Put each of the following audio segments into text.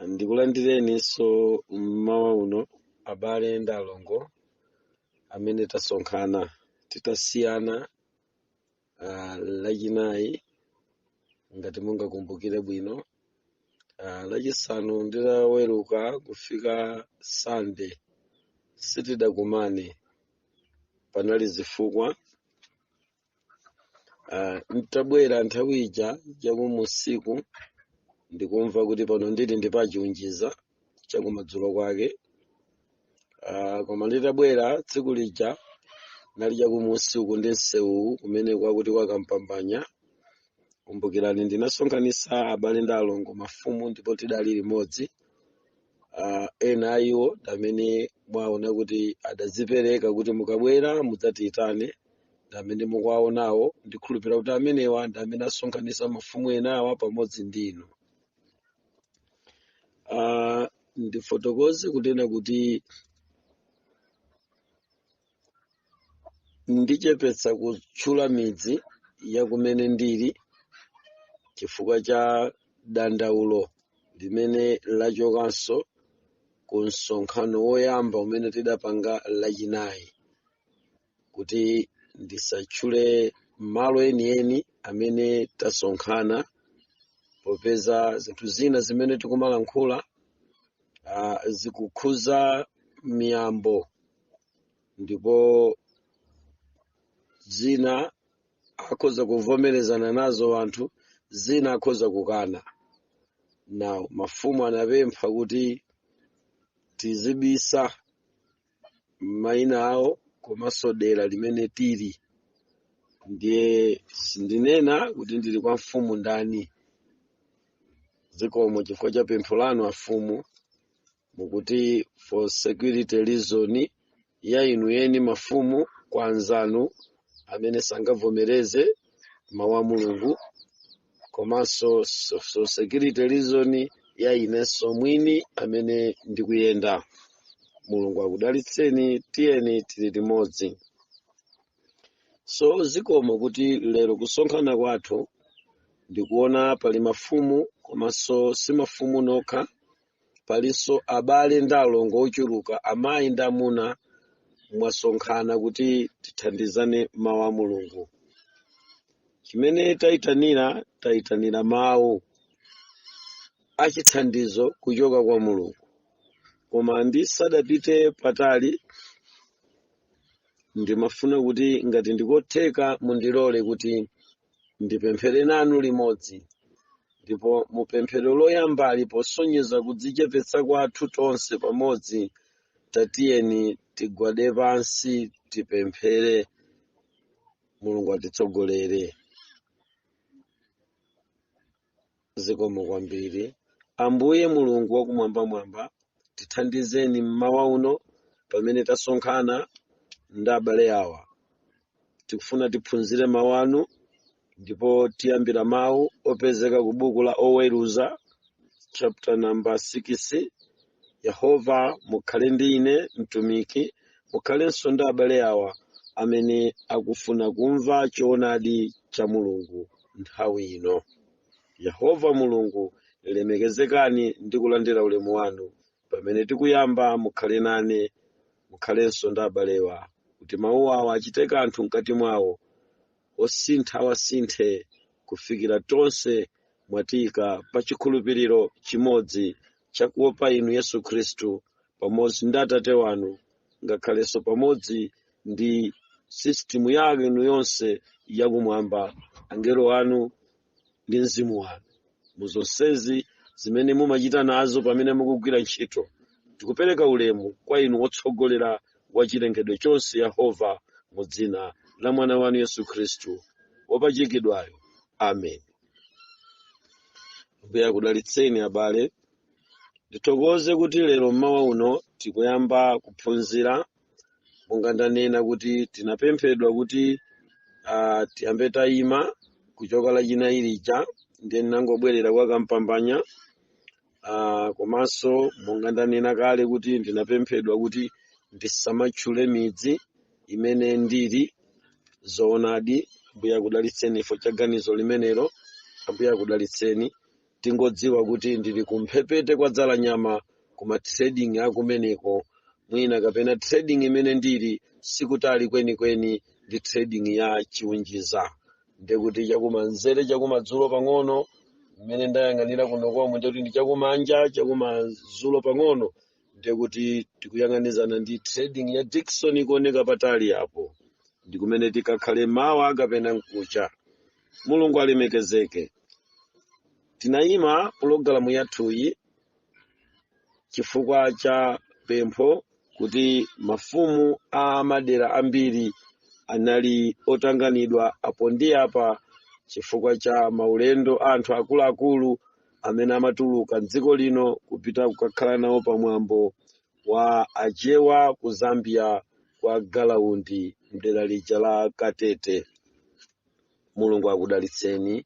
Ndikulandireninso mmawa uno, abale ndi alongo amene tasonkhana titasiyana Lachinayi. Ngati mungakumbukire bwino, Lachisanu ndi Loweruka kufika Sande sitidakumane, panali zifukwa. Ntabwera nthawi ija chakumusiku, ndikumva kuti pano ndili ndi pachiunjiza chakumadzulo kwake. Koma nditabwera tsiku lija nali chakumusiku ndi msewu kumene kwakuti kwakampambanya. Kumbukirani, ndinasonkhanitsa abale ndi alongo, mafumu, ndipo tidali limodzi. Ena a iwo ndi amene mwaona kuti adadzipereka kuti mukabwera mudzatiyitane, ndi amene mukuwaonawo. Ndikhulupirira kuti amenewa ndi amene asonkhanitsa mafumu enawa pamodzi ndi inu. Ndifotokoze kunena kuti ndichepetsa kutchula midzi ya kumene ndili chifukwa cha dandaulo limene lachokanso ku msonkhano woyamba umene tidapanga Lachinayi, kuti ndisatchule malo enieni amene tasonkhana, popeza zinthu zina zimene tikumalankhula zikukhuza miyambo, ndipo zina akhoza kuvomerezana nazo anthu, zina akhoza kukana. Now mafumu anapempha kuti tizibisa mayina awo komanso dera limene tili, ndiye sindinena kuti ndili kwa mfumu ndani. Zikomo chifukwa cha pempho lanu, afumu. Mukuti for security reason ya inu eni mafumu kwa anzanu amene sangavomereze mawu a Mulungu, komanso for security reason ya inenso mwini amene ndikuyenda. Mulungu akudalitseni. Tiyeni tili limodzi. So zikomo kuti lero kusonkhana kwathu ndikuona pali mafumu, komanso si mafumu nokha, palinso abale ndi alongo ochuluka, amayi ndi amuna. Mwasonkhana kuti tithandizane mawu a Mulungu. Chimene tayitanira, tayitanira mawu achithandizo kuchoka kwa Mulungu. Koma ndisadapite patali, ndimafuna kuti ngati ndikotheka mundilole kuti ndipemphere nanu limodzi. Ndipo mu pemphero loyambali, posonyeza kudzichepetsa kwathu tonse pamodzi, tatiyeni tigwade pansi, tipemphere, Mulungu atitsogolere. Zikomo kwambiri. Ambuye Mulungu wakumwambamwamba, tithandizeni mmawa uno pamene tasonkhana ndi abale awa. Tikufuna tiphunzire mawu anu, ndipo tiyambira mawu opezeka ku buku la Oweruza chapter number 6. Yehova, mukhale ndi ine mtumiki, mukhalenso ndi abale awa amene akufuna kumva choonadi cha Mulungu nthawi ino. Yehova Mulungu, lemekezekani ndi kulandira ulemu wanu pamene tikuyamba. Mukhale nane, mukhalenso ndi abalewa, kuti mawu awa achite kanthu mkati mwawo, osintha awasinthe, kufikira tonse mwatiyika pa chikhulupiriro chimodzi chakuopa inu Yesu Khristu pamodzi ndi Atate wanu, ngakhalenso pamodzi ndi sisitimu yanu yonse yakumwamba, angelo anu ndi mzimu wanu. Mu zonsezi zimene mumachita nazo pamene mukugwira ntchito, tikupereka ulemu kwa inu wotsogolera wa chilengedwe chonse, Yehova, mu dzina la mwana wanu Yesu Khristu wopachikidwayo, amen. Ambuye akudalitseni, abale. Ndithokoze kuti lero mmawa uno tikuyamba kuphunzira. Monga ndanena kuti tinapemphedwa kuti tiyambe tayima kuchoka Lachinayi lija, ndiye ndinangobwerera kwa Kampambanya. Komanso monga ndanena kale kuti ndinapemphedwa kuti ndisamatchule midzi imene ndili. Zoonadi, Ambuye akudalitseni ifo cha ganizo limenelo. Ambuye akudalitseni. Tingodziwa kuti ndili kumphepete kwa Dzalanyama, kuma trading akumeneko mwina, kapena trading imene ndili sikutali kwenikweni ndi trading ya Chiunjiza, ndekuti chakumanzere, chakumadzulo pang'ono. Mmene ndayang'anira kuno komwe, ndekuti ndi chakumanja, chakumadzulo pang'ono, ndekuti tikuyang'anizana ndi trading ya Dickson ikuoneka patali apo. Ndi kumene tikakhale mawa kapena mkucha. Mulungu alemekezeke. Tinayima pulogalamu yathuyi chifukwa cha pempho kuti mafumu a madera ambiri anali otanganidwa apo ndi apa chifukwa cha maulendo anthu akuluakulu amene amatuluka mdziko lino kupita kukakhala nawo pamwambo wa Achewa ku Zambia, kwa Galaundi, mdera lija la Katete. Mulungu akudalitseni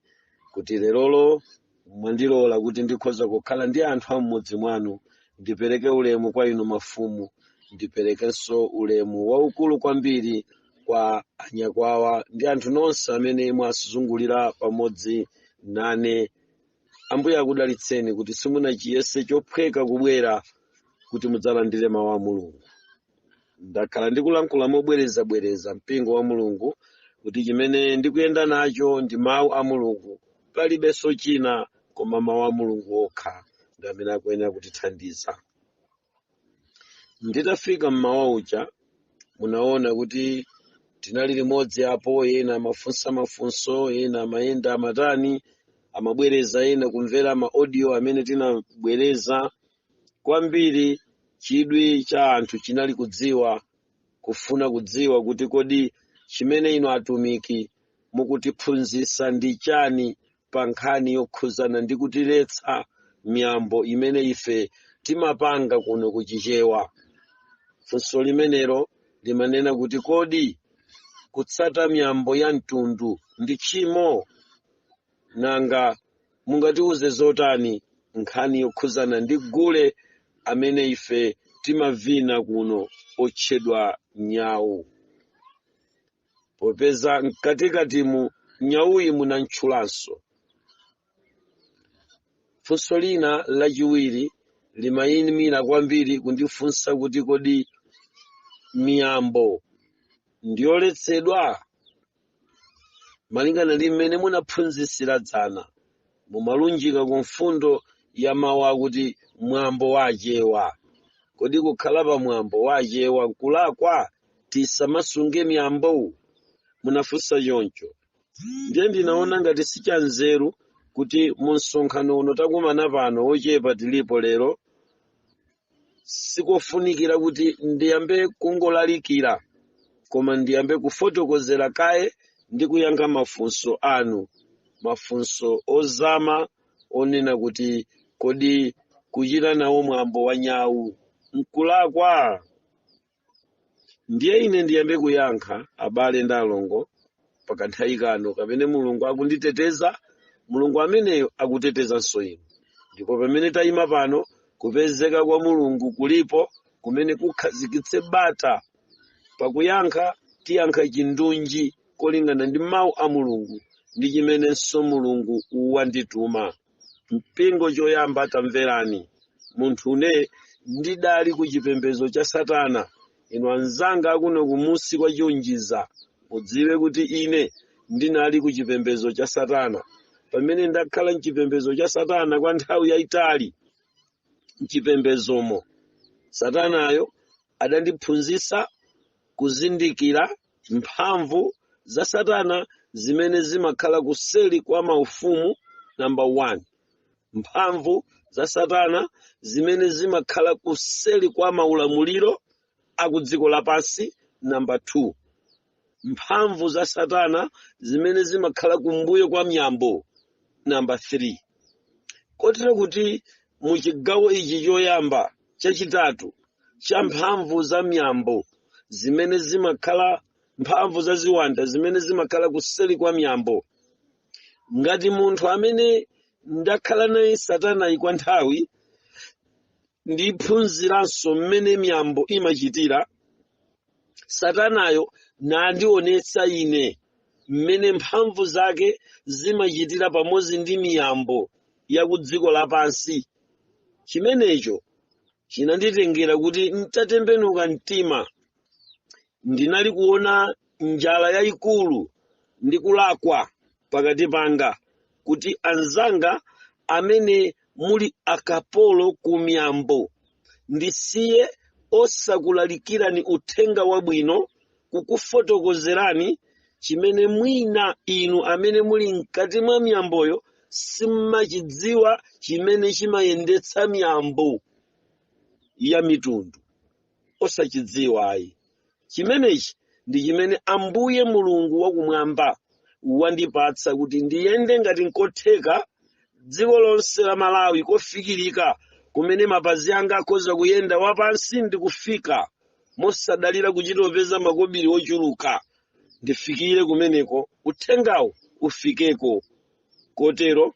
kuti lerolo mwandilola kuti ndikhoza kukhala ndi anthu a m'mudzi mwanu. Ndipereke ulemu kwa inu mafumu, ndiperekenso ulemu waukulu kwambiri kwa anyakwawa ndi anthu nonse amene mwazungulira pamodzi nane. Ambuye akudalitseni kuti simunachiyese chophweka kubwera kuti mudzalandire mawu a Mulungu. Ndakhala ndikulankhula mobwerezabwereza, mpingo wa Mulungu, kuti chimene ndikuyenda nacho ndi mawu a Mulungu, palibenso china koma mawu a Mulungu okha ndi amene akuyenera kutithandiza. Nditafika mmawa uja, munaona kuti tinali limodzi apo. Ena amafunsa mafunso, ena amayenda, amatani, amabwereza, ena kumvera ma audio amene tinabwereza. Kwambiri chidwi cha anthu chinali kudziwa, kufuna kudziwa kuti kodi chimene inu atumiki mukutiphunzitsa ndi chani pa nkhani yokhuzana ndi kutiletsa miyambo imene ife timapanga kuno kuchichewa. Funso limenelo limanena kuti kodi kutsata miyambo ya mtundu ndi tchimo? Nanga mungatiuze zotani nkhani yokhuzana ndi gule amene ife timavina kuno otchedwa nyawu, popeza mkatikatimu nyawuyi munantchulanso? Funso lina lachiwiri limayimira kwambiri kundifunsa kuti kodi miyambo ndiyoletsedwa malingana ndi mmene munaphunzitsira dzana? Mumalunjika ku mfundo ya mawu akuti mwambo wachewa. Kodi kukhala pa mwambo wachewa nkulakwa? Tisamasunge miyambo? Munafunsa choncho. Ndiye ndinaona ngati sichanzeru kuti mu msonkhano uno takumana pano, wochepa tilipo lero, sikofunikira kuti ndiyambe kungolalikira, koma ndiyambe kufotokozera kaye ndi kuyankha mafunso anu, mafunso ozama onena kuti kodi kuchita nawo mwambo wa nyawu nkulakwa? Ndiye ine ndiyambe kuyankha, abale ndi alongo, pakanthawi kano kamene Mulungu akunditeteza. Mulungu ameneyo akutetezanso inu, ndipo pamene tayima pano, kupezeka kwa Mulungu kulipo kumene kukhazikitse bata pakuyankha. Tiyankha chindunji kolingana ndi mawu a Mulungu ndi chimenenso Mulungu wandituma. Mpingo, choyamba tamverani. Munthu une ndidali ku chipembedzo cha Satana. Inu anzanga akuno kumusi kwa Chiunjiza, mudziwe kuti ine ndinali ku chipembedzo cha Satana. Pamene ndakhala mchipembedzo cha Satana kwa nthawi yayitali, mchipembedzomo Satanayo adandiphunzitsa kuzindikira mphamvu za Satana zimene zimakhala kuseli kwa maufumu, number one. Mphamvu za Satana zimene zimakhala kuseli kwa maulamuliro aku dziko lapansi, number two. Mphamvu za Satana zimene zimakhala kumbuyo kwa miyambo, number three. Kotero kuti mu chigawo ichi choyamba, chachitatu, cha mphamvu za miyambo zimene zimakhala, mphamvu za ziwanda zimene zimakhala kuseli kwa miyambo, ngati munthu amene ndakhala naye Satanayi kwa nthawi, ndiphunziranso mmene miyambo imachitira, Satanayo nandionetsa ine mmene mphamvu zake zimachitira pamodzi ndi miyambo imene imakhala kuseli kwa miyambo. ya ku dziko lapansi. Chimenecho chinanditengera kuti ntatembenuka mtima, ndinali kuona njala yayikulu ndi kulakwa pakati panga, kuti anzanga amene muli akapolo ku miyambo, ndisiye osakulalikirani uthenga wabwino, kukufotokozerani chimene mwina inu amene muli mkati mwa miyamboyo simmachidziwa, chimene chimayendetsa miyambo ya mitundu osachidziwa ayi. Chimenechi ndi chimene Ambuye Mulungu wakumwamba wandipatsa kuti ndiyende ngati nkotheka dziko lonse la Malawi, kofikirika kumene mapazi anga akhoza kuyenda wapansi ndi kufika mosadalira kuchitopeza makobiri ochuluka, ndifikire kumeneko, uthengawo ufikeko. Kotero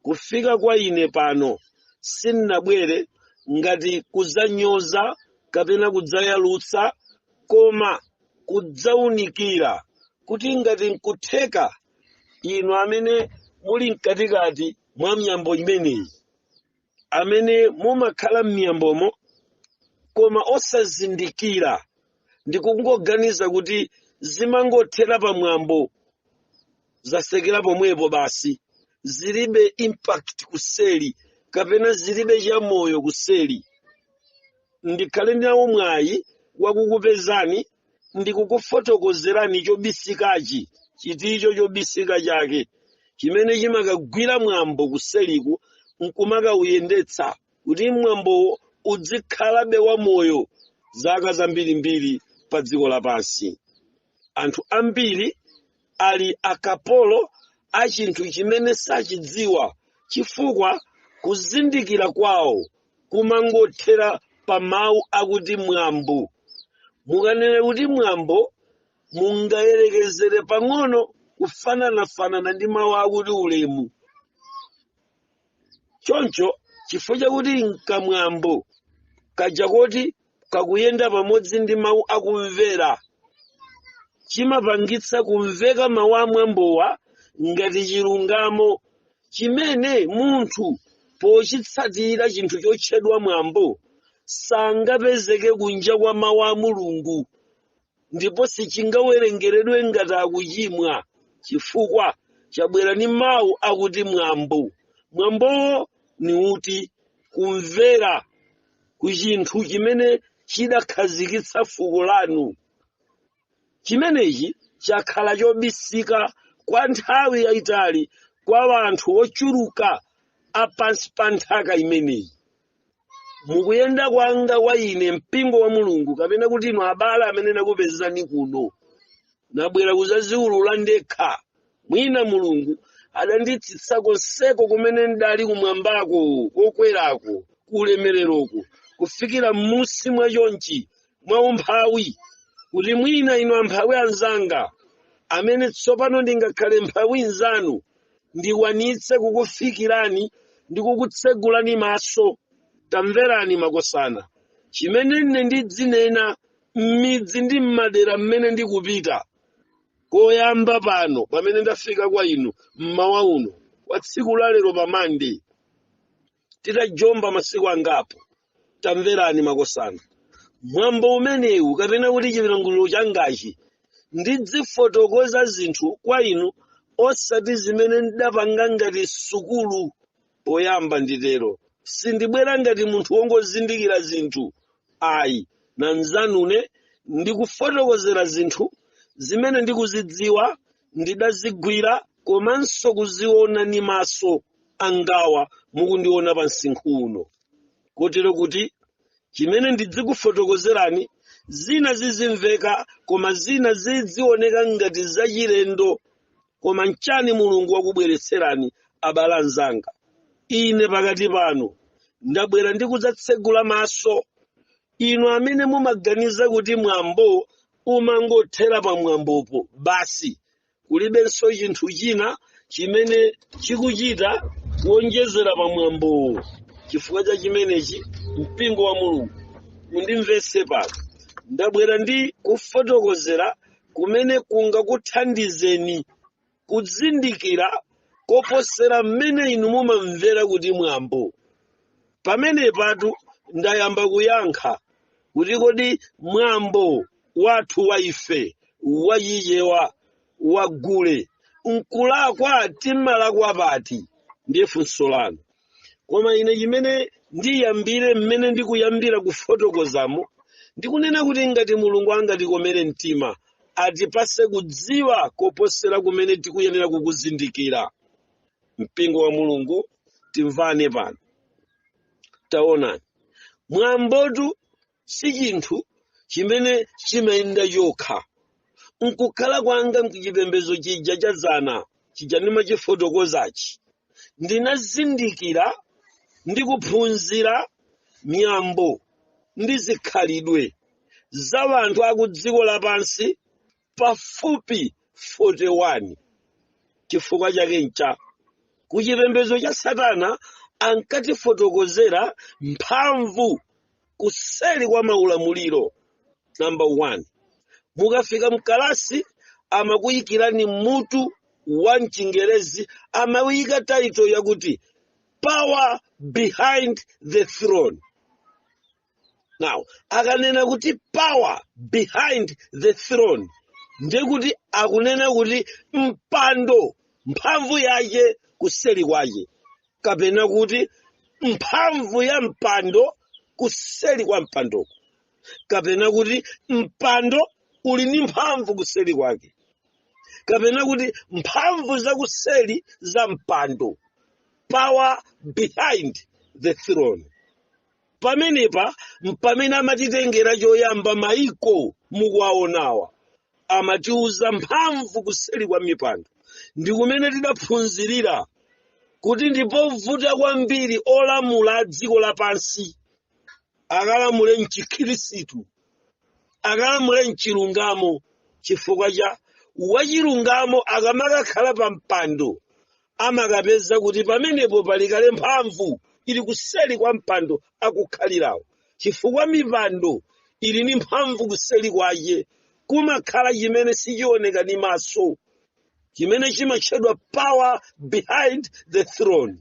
kufika kwa ine pano, sindinabwere ngati kudzanyoza kapena kudzayalutsa, koma kudzaunikira kuti ngati nkutheka inu amene muli mkatikati mwa miyambo imeneyi, amene mumakhala m'miyambomo koma osazindikira ndi kungoganiza kuti zimangothera pamwambo, zasekera pomwepo basi, zilibe impact kuseli kapena zilibe chamoyo kuseli, ndikhale nawo mwayi wakukupezani ndikukufotokozerani chobisikachi, chiticho chobisika chake chimene chimakagwira mwambo kuseliku nkumakawuyendetsa kuti mwambowo udzikhalabe wamoyo zaka zambirimbiri pa dziko lapansi. Anthu ambiri ali akapolo a chinthu chimene sachidziwa, chifukwa kuzindikira kwawo kumangothera pa mawu akuti mwambo. Mukanena kuti mwambo, mungayerekezere pang'ono kufananafanana ndi mawu akuti ulemu. Choncho chifukwa chakuti nkamwambo kaja koti kakuyenda pamodzi ndi mawu akumvera, chimapangitsa kumveka mawu amwambowa ngati chilungamo chimene munthu pochitsatira chinthu chotchedwa mwambo sangapezeke kunja kwa mawu a Mulungu, ndipo sichingawerengeredwe ngati akuchimwa, chifukwa chabwera ni mawu akuti mwambo. Mwambowo ni uti? Kumvera ku chinthu chimene chidakhazikitsa fuko lanu. Chimenechi chakhala chobisika kwa nthawi yayitali kwa anthu ochuluka apansi pa nthaka imeneyi. Mukuyenda kwanga kwa ine, mpingo wa Mulungu, kapena kuti inu abale amene nakupezani kuno, nabwera kudzaziwulula ndekha. Mwina Mulungu adanditsitsa konseko kumene ndali kumwambako, kokwerako, kuulemereroko, kufikira m'musi mwa chonchi mwa umphawi, kuti mwina inu amphawi anzanga amene tsopano ndingakhale mphawi nzanu, ndikwanitse kukufikirani ndi kukutsegulani maso. Tamverani makosana, chimene ine ndidzinena m'midzi ndi m'madera mmene ndikupita koyamba pano, pamene ndafika kwa inu mmawa uno wa tsiku la lero pa Mande, titajomba masiku angapo. Tamverani makosana, mwambo umenewu kapena kuti chilankhuliro changachi, ndidzifotokoza zinthu kwa inu osati zimene ndidapanga ngati sukulu poyamba. Nditero, sindibwera ngati munthu wongozindikira zinthu ayi. Nanzanune ndikufotokozera zinthu zimene ndikuzidziwa, ndidazigwira komanso kuziona ni maso angawa mukundiona pa msinkhu uno, kotero kuti chimene ndidzikufotokozerani, zina zizimveka koma zina zizioneka ngati zachilendo. Koma nchani Mulungu wakubweretserani, abale anzanga? Ine pakati pano ndabwera ndi kudzatsegula maso inu amene mumaganiza kuti mwambo umangothera pa mwambopo basi, kulibenso chinthu china chimene chikuchita kuonjezera pa mwambowo. Chifukwa cha chimenechi, mpingo wa Mulungu, mundimvetse pano, ndabwera ndi kufotokozera kumene kungakuthandizeni kuzindikira Koposera mmene inu mumamvera kuti mwambo. Pamenepatu ndayamba kuyankha kuti kodi mwambo wathu wa ife wachichewa wagule nkulakwa, timalakwa pati? Ndiye funso lanu. Koma ine chimene ndiyambire, mmene ndikuyambira kufotokozamo, ndikunena kuti ngati Mulungu angatikomere mtima, atipase kudziwa koposera kumene tikuyenera kukuzindikira. Mpingo wa Mulungu, timvane pano. Taonani, mwambotu si chinthu chimene chimayenda chokha. Nkukhala kwanga mchipembedzo chija cha zana chija ndimachifotokozachi, ndinazindikira ndi kuphunzira miyambo ndi zikhalidwe za anthu aku dziko lapansi pafupi 41. Chifukwa chake ncha kuchipembedzo cha satana ankatifotokozera mphamvu kuseli kwa maulamuliro. Number 1, mukafika mkalasi amakuyikirani mutu wa mchingerezi, amawuyika title yakuti "Power Behind the Throne". Now, akanena kuti "power behind the throne", ndekuti akunena kuti mpando mphamvu yake kuseli kwake, kapena kuti mphamvu ya mpando kuseli kwa mpandoko, kapena kuti mpando uli ndi mphamvu kuseli kwake, kapena kuti mphamvu zakuseli za mpando, power behind the throne. Pamenepa mpamene amatitengera choyamba maiko mukuwaonawa, amatiuza mphamvu kuseli kwa mipando. Ndi kumene tidaphunzirira kuti ndipovuta kwambiri olamula a dziko lapansi akalamule mchikhirisitu, akalamule mchilungamo, chifukwa cha wachilungamo akamakakhala pa mpando amakapeza kuti pamenepo palikale mphamvu ili kuseli kwa mpando akukhalirawo, chifukwa mipando ili ndi mphamvu kuseli kwake. Kumakhala chimene sichioneka ndi maso, chimene chimatchedwa power behind the throne.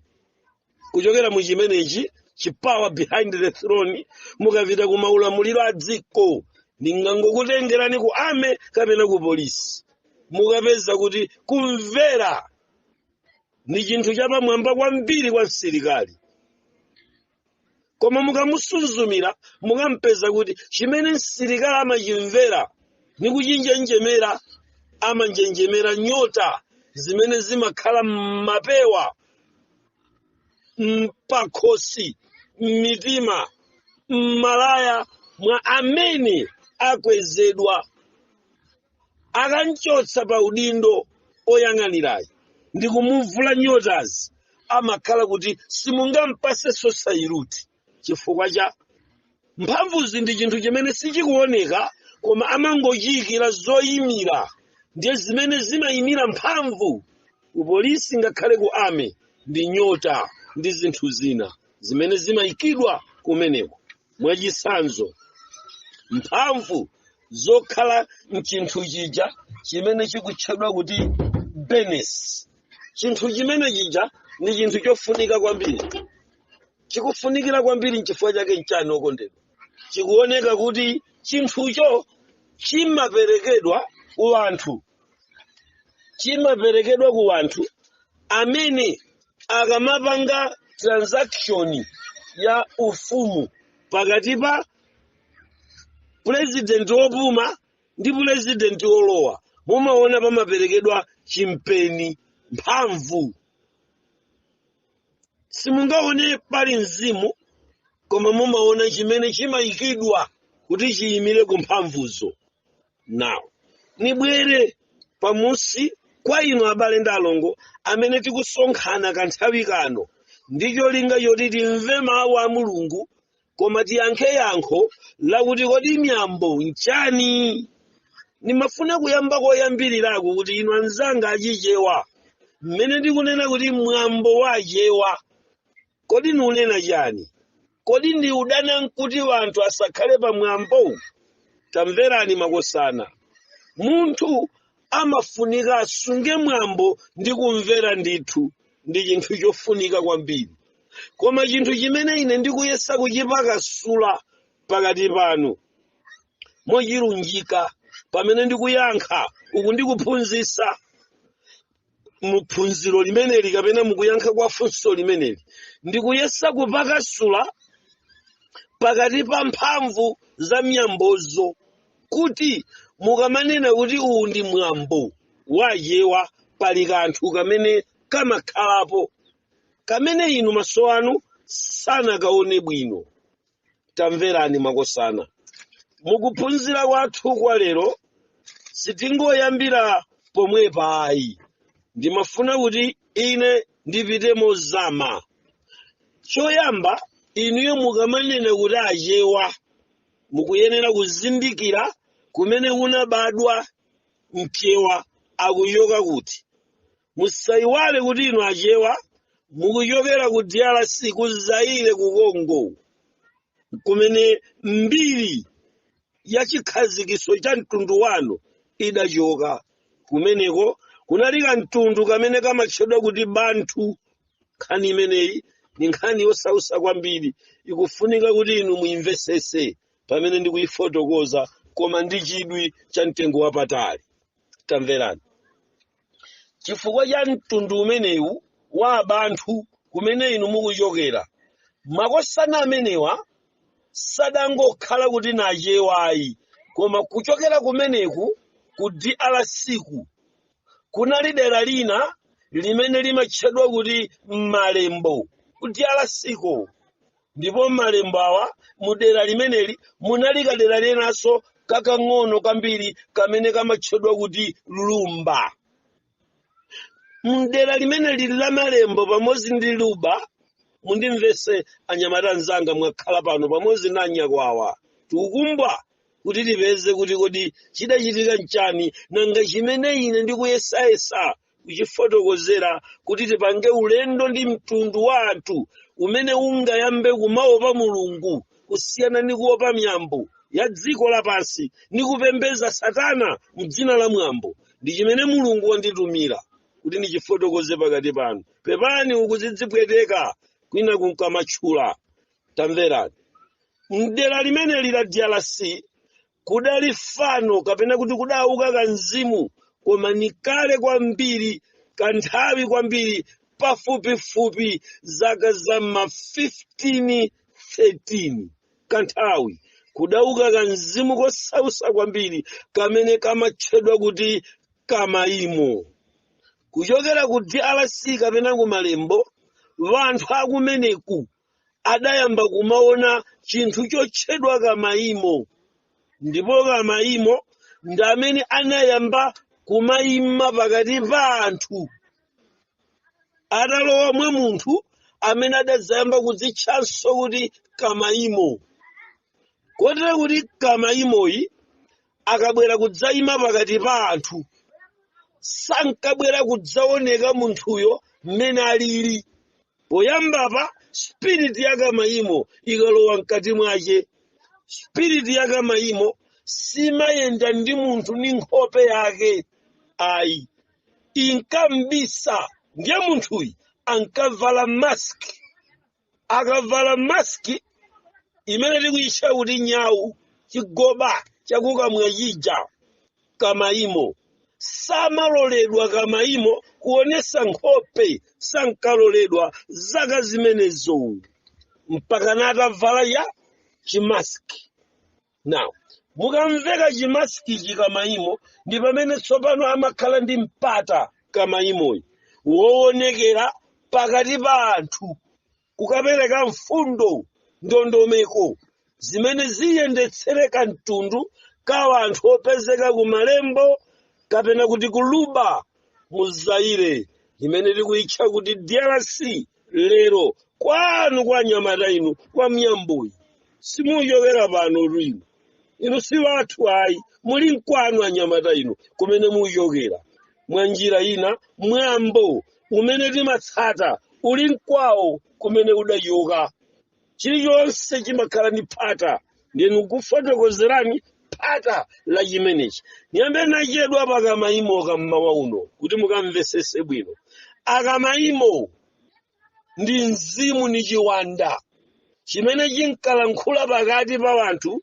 Kuchokera mu chimenechi chi power behind the throne, mukapita ku maulamuliro a dziko, ndingangokutengerani ku army kapena ku polisi, mukapeza kuti kumvera ni chinthu chapamwamba kwambiri kwa msilikali. Koma mukamusuzumira, mukampeza kuti chimene msilikali amachimvera ni kuchinjenjemera, amanjenjemera nyota zimene zimakhala m'mapewa, mpakhosi, m'mitima, m'malaya mwa amene akwezedwa. Akanchotsa pa udindo oyang'anirayi ndi kumuvula nyotazi, amakhala kuti simungampasenso salute, chifukwa cha mphamvuzi ndi chinthu chimene sichikuoneka, koma amangochiyikira zoyimira. Ndiye zimene zimayimira mphamvu ku polisi ngakhale ku army ndi nyota ndi zinthu zina zimene zimayikidwa kumeneko. Mwachitsanzo, mphamvu zokhala mchinthu chija chimene chikutchedwa kuti benes, chinthu chimene chija ndi chinthu chofunika kwambiri, chikufunikira kwambiri. Nchifukwa chake nchani, okondedwa? Chikuoneka kuti chinthucho chimaperekedwa ku anthu, chimaperekedwa ku anthu amene akamapanga transaction ya ufumu pakati pa purezidenti wopuma ndi purezidenti wolowa, mumaona pamaperekedwa chimpeni, mphamvu. Simungaone pali mzimu, koma mumaona chimene chimayikidwa kuti chiyimire ku mphamvuzo. Now, nibwere pamusi kwa inu abale ndi alongo amene tikusonkhana kanthawi kano ndi cholinga choti timve mawu a Mulungu, koma tiyankhe yankho lakuti kodi miyambo nchani? Ndimafuna kuyamba koyambirirako kuti inu anzanga achichewa, mmene ndikunena kuti mwambo wachewa, kodi niunena chani? Kodi ndi udana nkuti wanthu asakhale pa mwambo? Tamverani makosana, munthu amafunika asunge mwambo ndi kumvera ndithu. Ndi chinthu chofunika kwambiri. Koma chinthu chimene ine ndikuyesa kuchipakasula pakati panu mochilunjika pamene ndikuyankha uku, ndikuphunzitsa muphunziro limeneli kapena mukuyankha kwa funso limeneli, ndikuyesa kupakasula pakati pa mphamvu za miyambozo, kuti mukamanena kuti uwu ndi mwambo wachewa, pali kanthu kamene kamakhalapo kamene inu maso anu sanakaone bwino. Tamverani makosana, mukuphunzira kwathu kwa lero sitingoyambira pomwepa ayi. Ndimafuna kuti ine ndipite mozama. Choyamba, inuyo mukamanena kuti Achewa, mukuyenera kuzindikira kumene kunabadwa mchewa, akuchoka kuti. Musayiwale kuti inu Achewa mukuchokera ku DRC, ku Zaire, ku Congo, kumene mbiri ya chikhazikiso cha mtundu wanu idachoka. Kumeneko kunali kamtundu kamene kamatchedwa kuti Bantu. Nkhani imeneyi ni nkhani yosausa kwambiri, ikufunika kuti inu muimvesese pamene ndikuyifotokoza, koma ndi chidwi cha mtengo wapatali. Tamverani, chifukwa cha mtundu umenewu wa Abanthu kumene inu mukuchokera, makosana amenewa sadangokhala kuti nachewayi, koma kuchokera kumeneku ku DRC ku kunali dera lina limene limatchedwa kuti Malembo ku DRC ko. Ndipo Malembo awa, mu dera limeneli munali kadera linanso kakang'ono kwambiri kamene kamatchedwa kuti Lumba. Mdera limene lili la Malembo pamodzi ndi Luba, mundimvese anyamata anzanga mwakhala pano pamodzi ndi anyakwawa, tikukumbwa kuti tipeze kuti kodi chidachitika nchani. Nanga chimene ine ndikuyesayesa kuchifotokozera kuti tipange ulendo ndi mtundu wa anthu umene ungayambe kumaopa Mulungu kusiyana ndi kuopa miyambo ya dziko lapansi ndi kupembedza Satana mdzina la mwambo, ndi chimene Mulungu wanditumira kuti ndichifotokoze pakati panu. Pepani, ukuzidzipweteka kwina kunkamatchula. Tamverani, mdera limeneli la DRC kudali fano kapena kuti kudauka kamzimu, koma ni kale kwambiri, kanthawi kwambiri, pafupifupi zaka za ma 1513. Kanthawi kudauka kamzimu kosausa kwambiri kamene kamatchedwa kuti Kamaimo. Kuchokera ku DRC kapena ku Malembo, vanthu akumeneku adayamba kumaona chinthu chotchedwa Kamaimo, ndipo Kamaimo ndi amene anayamba kumayima pakati pa anthu atalowa mwa munthu amene adadzayamba kudzitchanso kuti Kamaimo, kotero kuti Kamaimoyi akabwera kudzayima pakati pa anthu, sankabwera kudzaoneka munthuyo mmene alili poyambapa. Spirit ya Kamaimo ikalowa mkati mwace, spirit ya Kamaimo simayenda ndi munthu ndi nkhope yake ayi, inkambisa. Ndiye munthuyi ankavala mask. Akavala mask imene tikuyitcha kuti nyawu, chigoba chakukamwa chija, Kamaimo samaloledwa. Kamaimo kuonesa nkhope sankaloledwa zaka zimenezo mpaka natavala ya chimask. Now mukamveka chimask chikamaimo, ndi pamene tsopano amakhala ndi mpata Kamaimoyi woonekera pakati pa anthu kukapereka mfundo, ndondomeko zimene ziyendetsere kamtundu ka anthu opezeka ku Malembo kapena kuti ku Luba mu Zaire imene tikuyitcha kuti DRC lero. Kwanu kwa anyamata inu kwa mnyambuyi, simuchokera pano inu, inu si wathu ayi, muli mkwanu anyamata inu kumene muchokera. Mwa njira ina, mwambo umene timatsata uli mkwawo kumene udachoka. Chilichonse chimakhala ndi phata, ndinu kufotokozerani phata la chimenechi. Niyambe nachedwa pakamaimo kammawa uno kuti mukamvesese bwino. Akamaimo Ndi mzimu, ni chiwanda chimene chinkalankhula pakati pa anthu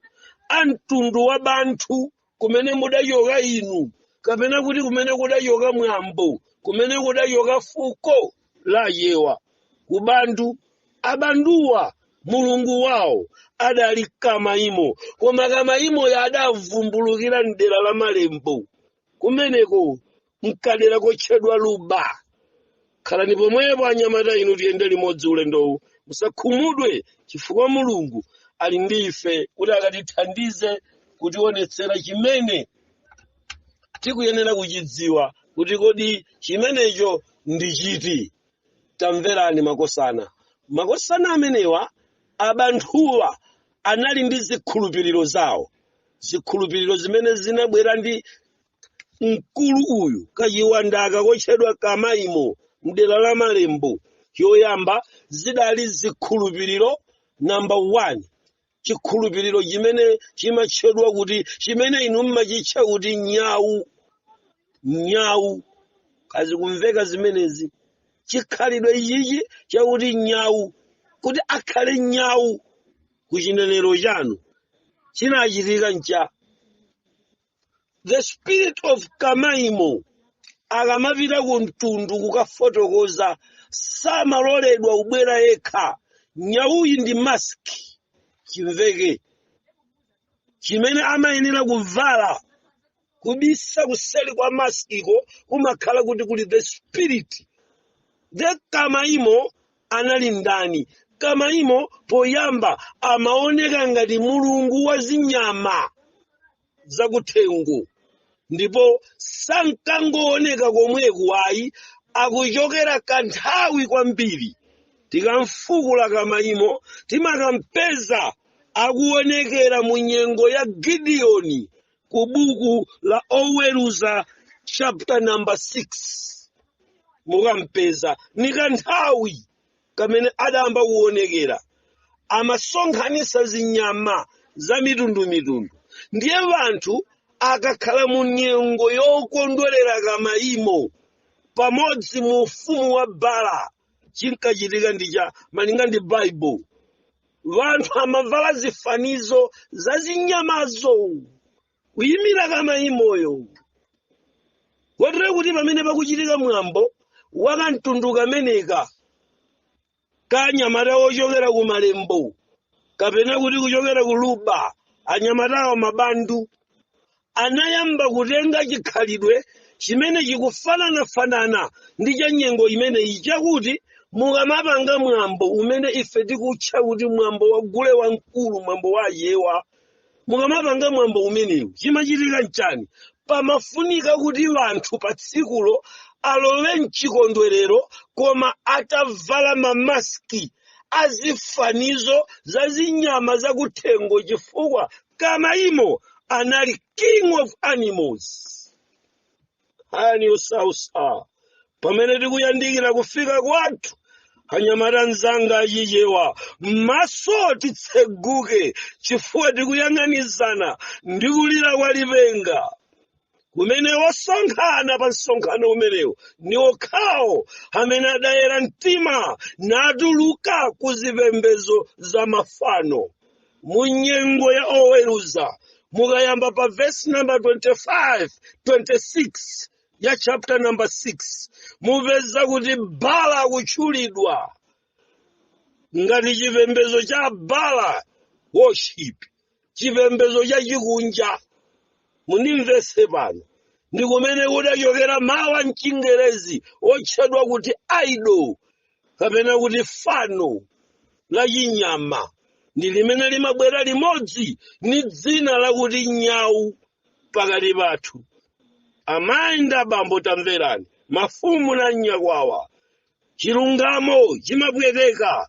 a mtundu wa Banthu, kumene mudachoka inu, kapena kuti kumene kudachoka mwambo, kumene kudachoka fuko la Yewa kubantu. Abanduwa mulungu wawo adali Kamaimo, koma Kamaimo adavumbulukira mdera la Malembo, kumeneko mkadera kotchedwa Luba. Khalani pomwepo, anyamata inu, tiyende limodzi ulendowu. Musakhumudwe, chifukwa Mulungu ali ndi ife kuti akatithandize kutionetsera chimene tikuyenera kuchidziwa, kuti kodi chimenecho ndi chiti. Tamverani makosana, makosana amenewa abanthuwa anali ndi zikhulupiriro zawo, zikhulupiriro zimene zinabwera ndi mkulu uyu, kachiwandaka kotchedwa Kamaimo mdera la Malembo. Choyamba zidali zikhulupiriro, number 1, chikhulupiriro chimene chimatchedwa kuti, chimene inu mmachitcha kuti nyawu. Nyawu, kazikumveka zimenezi? Chikhalidwe ichichi chakuti nyawu, kuti akhale nyawu kuchinenero chanu, chinachitika ncha the spirit of Kamaimo. Akamapita ku mtundu kukafotokoza, samaloledwa kubwera yekha. Nyawuyi ndi mask, chimveke chimene amayenera kuvala, kubisa kuseli kwa maskiko kumakhala kuti kuli the spirit. The Kamaimo anali ndani? Kamaimo poyamba amaoneka ngati mulungu wa zinyama zakuthengo, ndipo sankangooneka komweku ayi, akuchokera kanthawi kwambiri. Tikamfukula Kamaimo, timakampeza akuonekera mu nyengo ya Gidiyoni ku buku la Oweruza chapter number 6. Mukampeza ni kanthawi kamene adayamba kuonekera, amasonkhanitsa zinyama za mitundumitundu. Ndiye anthu akakhala mu nyengo yokondwerera Kamaimo pamodzi mu ufumu wa Bala, chinkachitika ndi cha malinga ndi Baibulo, vanthu amavala zifanizo za zinyamazo kuyimira Kamaimoyo, kotero kuti pamene pakuchitika mwambo wakamtundu kameneka kanyamata wochokera ku Malembo, kapena kuti kuchokera ku Luba, anyamatawo mabandu anayamba kutenga chikhalidwe chimene chikufananafanana ndi cha nyengo imeneyi, chakuti mukamapanga mwambo umene ife tikutcha kuti mwambo wa gule wamkulu, mwambo wa Achewa, mukamapanga mwambo umenewu, chimachitika nchani? Pamafunika kuti vanthu pa tsikulo alowe mchikondwerero, koma atavala mamaski azifanizo za zinyama zakuthengo, chifukwa Kamaimo anali king of animals. Hani usausa pamene tikuyandikira kufika kwathu, anyamata mzanga Achichewa, maso titseguke, chifukwa tikuyang'anizana ndi kulira kwa lipenga, kumene osonkhana pa msonkhano umenewu ni okhawo amene adayera mtima natuluka ku zipembedzo za mafano. Mu nyengo ya Oweruza, mukayamba pa verse number 25, 26 ya chapter number 6, mupeza kuti Bala akutchulidwa ngati chipembedzo cha Bala worship, chipembedzo cha chikunja. Mundimvetse pano, ndi kumene kudachokera mawu a mchingerezi otchedwa kuti idol, kapena kuti fano la chinyama, ndi limene limabwera limodzi ni dzina lakuti nyawu pakati pathu. Amayi ndi abambo, tamverani, mafumu na nyakwawa, chilungamo chimapweteka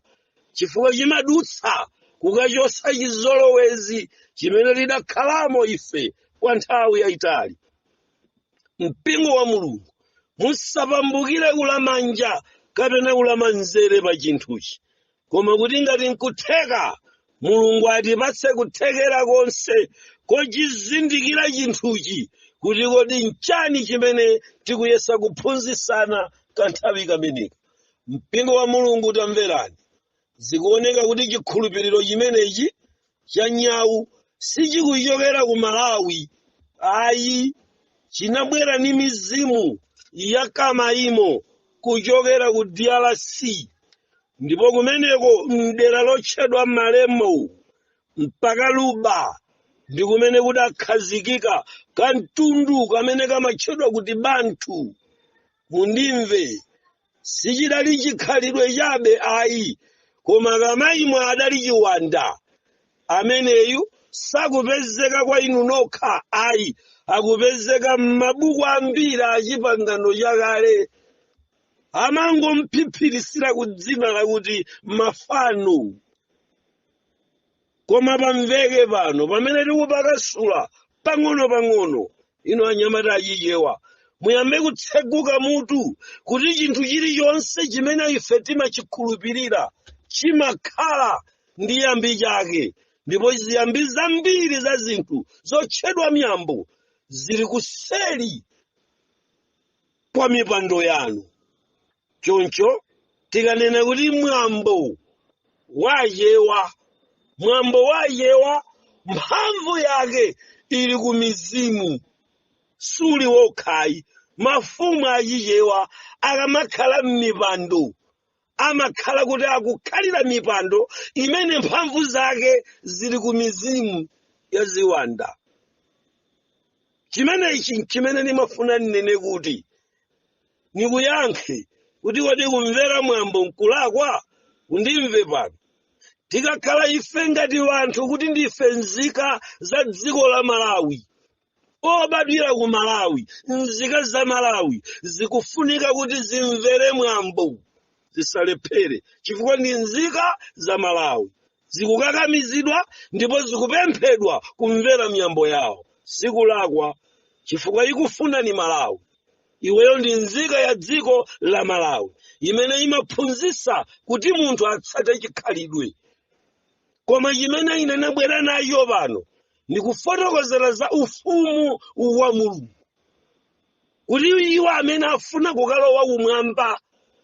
chifukwa chimadutsa kukachosa chizolowezi chimene tidakhalamo ife kwa nthawi yayitali. Mpingo wa Mulungu, musapambukire kulamanja kapena kulamanzere pa chinthuchi, koma kuti ngati nkutheka, Mulungu atipatse kuthekera konse kochizindikira chinthuchi, kuti kodi nchani chimene tikuyesa kuphunzitsana kanthawi kameneka. Mpingo wa Mulungu, tamverani, zikuoneka kuti chikhulupiriro chimenechi cha nyawu sichikuchokera ku Malawi ayi, chinabwera ni mizimu ya Kamaimo kuchokera ku DRC, ndipo kumeneko mdera lotchedwa Malemo mpaka Luba ndi kumene kudakhazikika kamtundu kamene kamatchedwa kuti Bantu. Mundimve, sichidali chikhalidwe chabe ayi, koma Kamaimo adali chiwanda. Ameneyu sakupezeka kwa inu nokha ayi, akupezeka m'mabuku ambiri a Chipangano Chakale. Amangomphiphiritsira ku dzina lakuti mafano. Koma pamveke pano, pamene tikupakasula pang'ono-pang'ono, ino anyamata Achichewa muyambe kutseguka mutu kuti chinthu chilichonse chimene ife timachikhulupirira chimakhala ndi chiyambi chake, ndipo ziyambi zambiri za zinthu zotchedwa miyambo zili kuseri kwa mipando yanu. Choncho tikanena kuti mwambo wachewa, mwambo wachewa mphamvu yake ili ku mizimu, suli wokhayi. Mafumu Achichewa akamakhala m'mipando, amakhala kuti akukhalira mipando imene mphamvu zake zili ku mizimu ya ziwanda. Chimenechi chimene ndimafuna nnene kuti nikuyankhe kuti kodi kumvera mwambo nkulakwa? Undimve pano, tikakhala ife ngati wanthu kuti ndife nzika za dziko la Malawi, obadwira ku Malawi, nzika za Malawi zikufunika kuti zimvere mwambo, zisalephere, chifukwa ndi nzika za Malawi, zikukakamizidwa ndipo zikupemphedwa kumvera miyambo yawo. Sikulakwa, chifukwa ikufuna ni Malawi. Iweyo ndi nzika ya dziko la Malawi imene imaphunzitsa kuti munthu atsate chikhalidwe. Koma chimene ine nabwera nayo pano ndikufotokozera za ufumu wa Mulungu, kuti iwo amene afuna kukalowa kumwamba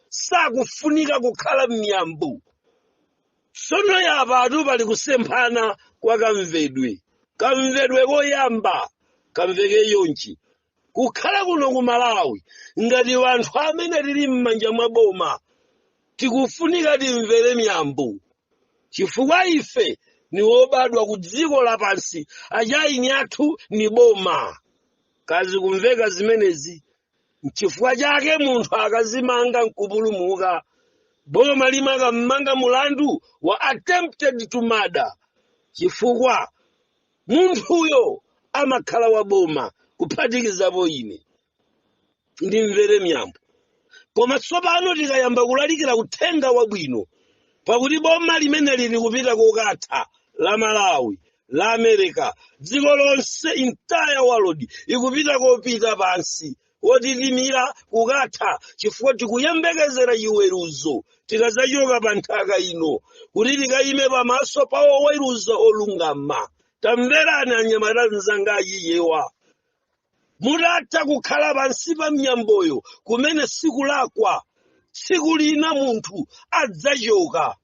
sakufunika kukhala m'miyambo. Tsono yapatu pali kusemphana kwa kamvedwe. Kamvedwe koyamba kamveke yonchi: kukhala kuno ku Malawi ngati wanthu amene tili m'manja mwa boma, tikufunika timvere miyambo, chifukwa ife ni wobadwa ku dziko lapansi, achaini athu ni boma. Kazi kumveka zimenezi? Nchifukwa chake munthu akazimanga nkupulumuka, boma limakammanga mulandu wa attempted to murder, chifukwa munthuyo amakhala wa boma, kuphatikizapo ine ndimvere miyambo. Koma tsopano tikayamba kulalikira uthenga wabwino, pakuti boma limene lili kupita kokatha la Malawi, la America, dziko lonse, entire world ikupita kopita pansi wotitimira kukatha, chifukwa tikuyembekezera chiweruzo tikazachoka pa nthaka ino kuti tikayime pamaso pa oweruza olungama. Tamverani anyamata mzanga Achichewa, mutatha kukhala pansi pa miyamboyo, kumene sikulakwa, tsiku lina munthu adzachoka.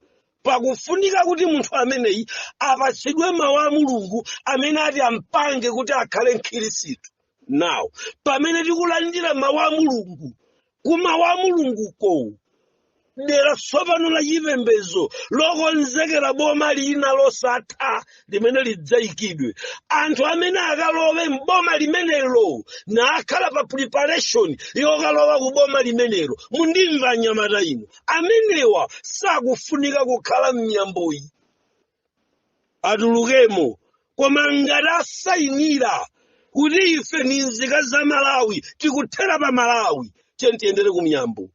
Pakufunika kuti munthu ameneyi apatsidwe mawu a Mulungu amene ati ampange kuti akhale Mkhristu. Nawo pamene tikulandira mawu a Mulungu, ku mawu a Mulunguko dera tsopano la chipembedzo lokonzekera boma lina losatha limene lidzayikidwe, anthu amene akalowe mboma limenelo nakhala pa preparation yokalowa ku boma limenelo. Mundimva anyamata inu, amenewa sakufunika kukhala m'miyamboyi, atulukemo. Koma ngati asayinira kuti ife ni nzika za Malawi, tikuthera pa Malawi, tiye tiyendere ku miyambo.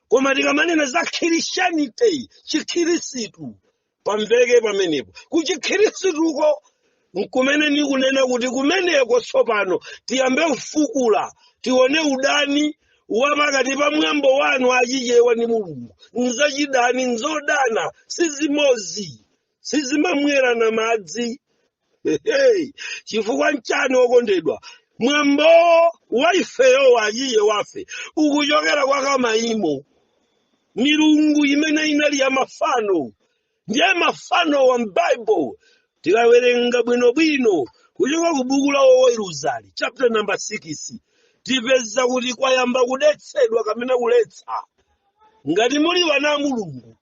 Koma tikamanena za Christianity, Chikhirisitu, pamveke pamenepo, kuchikhrisituko nkumene nikunena kuti kumeneko tsopano tiyambe kufukula, tione udani wa pakati pa mwambo wanu Achichewa ndi Mulungu. Nzachidani, nzodana, sizimozi, sizimamwerana madzi. Hey, chifukwa nchani okondedwa? Mwambo wa ifeyo Wachichewafe ukuchokera kwa Kamaimo. Milungu imene inali ya mafano. Ndiye mafano wa m'Bible, tikawerenga bwinobwino kuchoka ku buku la Oweruzali chapter number 6, tipeza kuti kwayamba kudetsedwa kamene kuletsa. Ngati muli wana a Mulungu,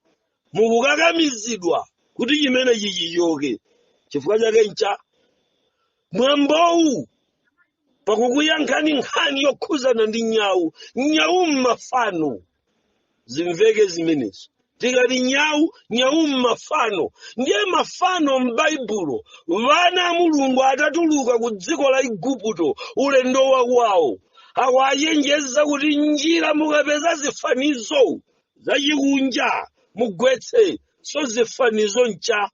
mukukakamizidwa kuti chimene chichichoke. Chifukwa chake ncha mwambowu pakukuyankhani nkhani yokhuzana ndi nyawu. Nyawu mmafano, zimveke zimenezo. Tikati nyawu, nyawu mmafano. Ndiye mafano m'Baibulo, vana a Mulungu atatuluka ku dziko la Igupto, ulendo wakwawo, akuachenjeza kuti njira mukapeza zifanizo zachikunja mugwetse. So zifanizo ncha?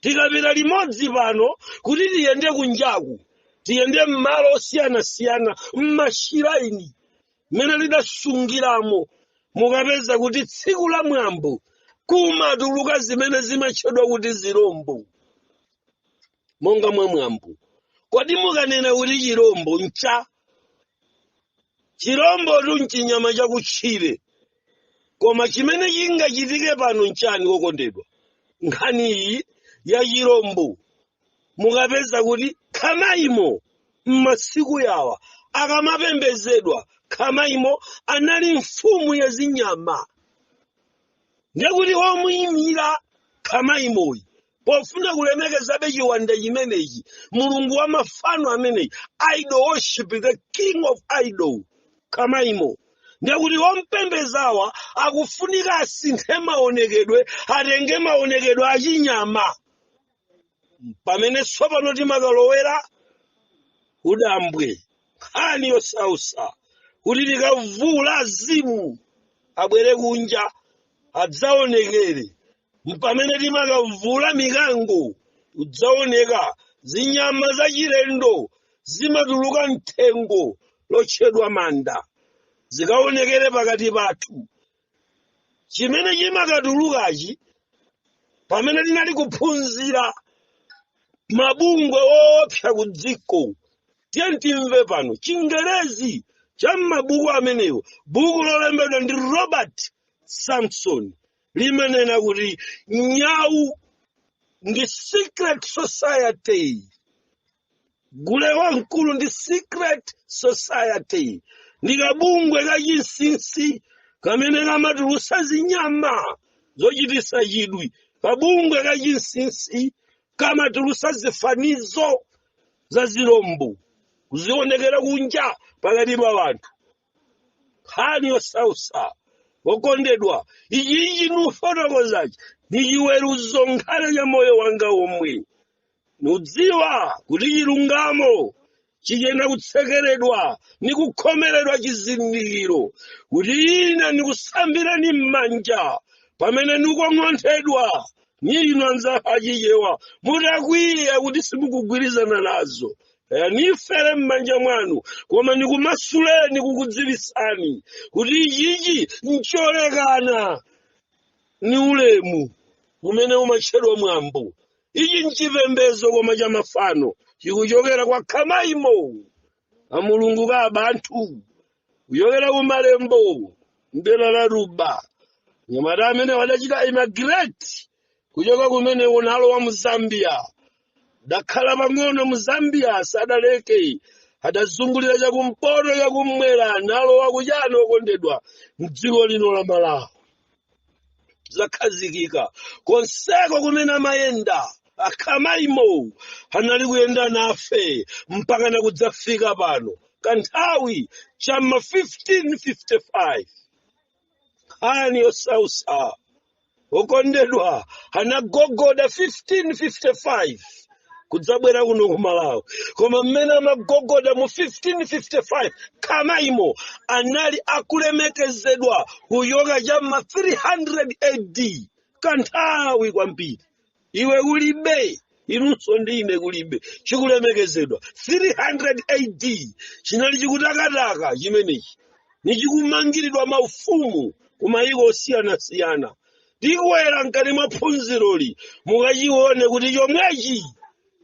Tikapita limodzi pano kuti tiyende kunjaku, tiyende m'malo osiyanasiyana, m'ma shrine mmene lidasungiramo, mukapeza kuti tsiku la mwambo kumatuluka zimene zimatchedwa kuti zirombo monga mwa mwambo. Kodi mukanena kuti chirombo ncha? Chirombo tu nchinyama chakutchire. Koma chimene chingachitike pano nchani, wokondedwa? Nkhani iyi ya chirombo, mukapeza kuti Khamaimo m'masiku yawa akamapembezedwa, Khamaimo anali mfumu ya zinyama. Ndekuti womuyimira Khamaimoyi, pofuna kulemekezabe chiwanda chimenechi, mulungu wa mafano ameneyi, idol worship, the king of idol Khamaimo, ndekuti wompembezawa akufunika asinthe maonekedwe, atenge maonekedwe achinyama. Pamene tsopano timakalowera kudambwe, nkhani yosausa, kuti tikavula azimu abwere kunja adzaonekere. Pamene timakavula mikango udzaoneka, zinyama zachilendo zimatuluka mthengo lotchedwa manda, zikaonekere pakati pathu. Chimene chimakatulukachi, pamene tinali kuphunzira mabungwe woopsa ku dziko, tiye timve pano Chingerezi cha m'mabuku amenewo. Buku lolembedwa ndi Robert Sampson limanena kuti nyau ndi secret society. Gule wamkulu ndi secret society, ndi kabungwe kachinsinsi kamene kamatulusa zinyama zochitisa chidwi. Kabungwe kachinsinsi kamatulusa zifanizo za zirombo kuzionekera kunja pakati pa wanthu. Nkhani yosausa, wokondedwa, ichi chinufotokozachi ni chiweruzo nkhale cha moyo wanga omwe nudziwa kuti chilungamo chichena kutsekeredwa ni kukhomeredwa chizindikiro, kuti ine ndikusambireni m'manja pamene ndikong'onthedwa ni inu anzathu Achichewa, mutakwiya kuti simukugwirizana nazo. Kaya nifere m'manja mwanu, koma ndikumasuleni, kukudziwisani kuti ichichi ncholekana ni ulemu umene umatchedwa mwambo. Ichi nchipembezo koma cha mafano, chikuchokera kwa Khamaimo amulungu ka abanthu, kuchokera ku Malembo mdera la Ruba. Nyamata amene wadachita immigrate kuchoka kumene unalowa mu Zambia, dakhala pang'ono mu Zambia, sadaleke, adazungulira chakumpoto, chakummwera, nalowa kuchani, okondedwa, mdziko lino la Malawi, zakhazikika. Konseko kumene amayenda Akhamaimo anali kuyenda nafe mpaka nakudzafika pano kanthawi chamma 1555. Nkhani yosausa, okondedwa, anagogoda 1555 kudzabwera kuno ku Malawi. Koma mmene amagogoda mu 1555, Khamaimo anali akulemekezedwa kuyoka chamma 300 AD, kanthawi kwambiri iwe kulibe, inunso ndine kulibe, chikulemekezedwa 300 AD. Chinali chikutakataka chimenechi, nichikumangiridwa maufumu ku mayiko osiyanasiyana. Tikwera mkati mwa phunziroli, mukachione kuti chomwechi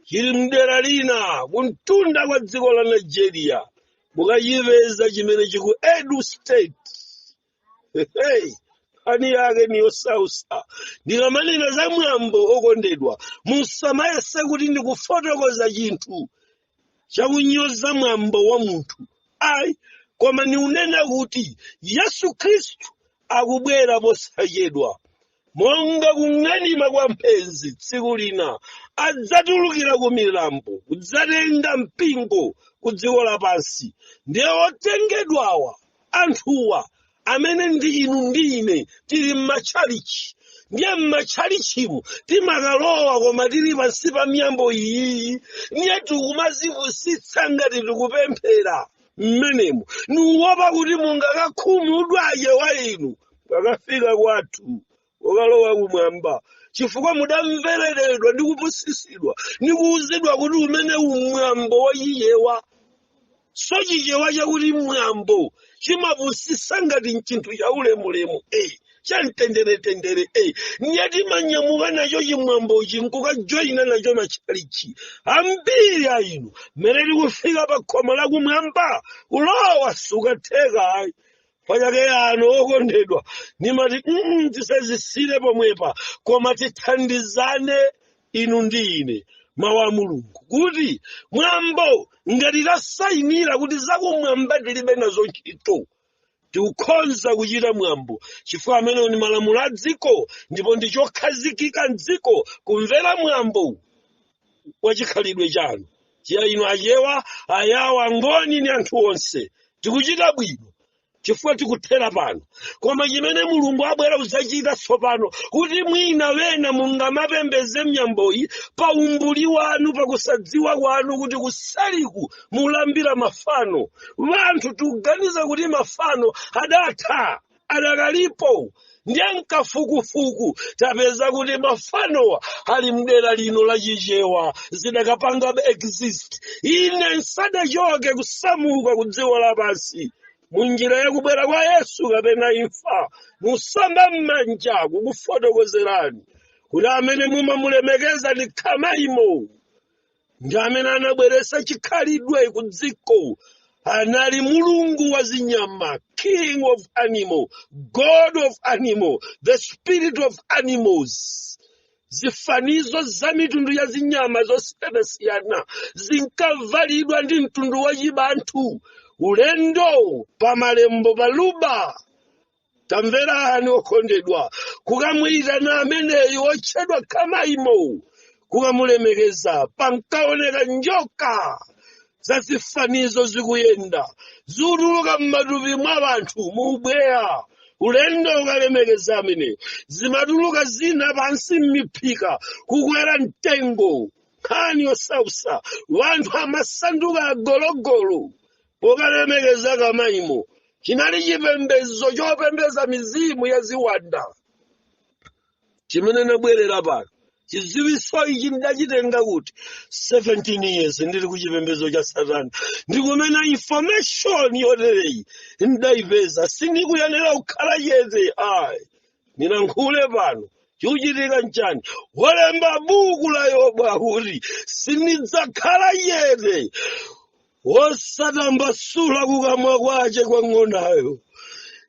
chili mdera lina kumtunda kwa dziko la Nigeria. Mukachipeza chimene chiku Edo State. Hey, Nkhani yake ni yosausa. Ndikamanena za mwambo, okondedwa, musamayese kuti ndikufotokoza chinthu chakunyoza mwambo wa munthu, ayi, koma niunena kuti Yesu Khristu akubwera posachedwa monga kung'anima kwa mphenzi. Tsiku lina adzatulukira ku milambo kudzatenga mpingo ku dziko lapansi. Ndiye otengedwawa, anthuwa amene ndi inu ndi ine, tili m'matchalichi. Ndiye m'matchalichimu timakalowa koma tili pansi pa miyambo iyiyi. Ndiye tikumazipusitsa ngati tikupemphera mmenemu. Niuopa kuti mungakakhumudwaye wa inu kakafika kwathu ukalowa kumwamba, chifukwa mudamvereredwa ndi kupusisidwa ndi kuwuzidwa kuti umene umwambo wachichewa. So Chichewa chakuti mwambo chimapusisa ngati mchinthu cha ulemulemu, cha mtenderetendere. Ndiye timanyamuka nacho chimwambochi nkukajoyina nacho matchalichi ambiri a inu. Mmene tikufika pa khomo la kumwamba, kulowa sukatheka, ayi. Pachake ano, okondedwa, nimati tisazisire pomwepa, koma tithandizane inu ndi ine mawu a Mulungu kuti mwambo ngati tasayinira kuti zakumwamba tilibe nazo ntchito, tikukhonza kuchita mwambo, chifukwa amenewo ni malamulo a dziko ndipo ndi chokhazikika mdziko kumvera mwambo wa chikhalidwe chanu. Chiya inu Achewa, Ayawa, Ngoni ni anthu onse, tikuchita bwino chifukwa tikuthera pano. Koma chimene Mulungu abwera kudzachita tsopano, kuti mwina wena mungamapembeze mnyamboyi pa umbuli wanu, pakusadziwa kwanu kuti kusaliku mulambira mafano. Wanthu tikuganiza kuti mafano adatha, adakalipo. Ndiye mkafukufuku tapeza kuti mafanowa ali mdera lino la Chichewa, zidakapanga exist ine nsadachoke kusamuka ku dziko lapansi munjira yakubwera kwa Yesu kapena imfa. Musamba m'manja kukufotokozerani kuti amene mumamulemekeza ndi Khamaimo, ndi amene anabweretsa chikhalidwe ku dziko. Anali mulungu wa zinyama, king of animal, god of animal, the spirit of animals. Zifanizo za mitundu ya zinyama zosiyanasiyana zinkavalidwa ndi mtundu wa Chibanthu. Ulendo pamalembo paluba, tamverani okondedwa, kukamuyitana ameneyi wotchedwa Khamaimo, kukamulemekeza, pankaoneka njoka za zifanizo zikuyenda, zikutuluka m'matupi mwa anthu mu ubweya. Ulendo ukalemekeza ameneyo, zimatuluka zina pansi m'miphika, kukwera mtengo. Nkhani yosausa, wanthu amasanduka agologolo pokalemekeza Kamaimo. Chinali chipembedzo chopembeza mizimu ya ziwanda. Chimene nabwerera pano, chidziwitso ichi ndachitenga kuti 17 years ndili ku chipembedzo cha satana, ndikumene information yotereyi ndayipeza. Sindikuyenera kukhala chete, ayi. Ndinankhule pano. Chikuchitika nchani? Walemba buku la Yobu akuti sindidzakhala chete wosatambasula kukamwa kwace kwa ng'onayo,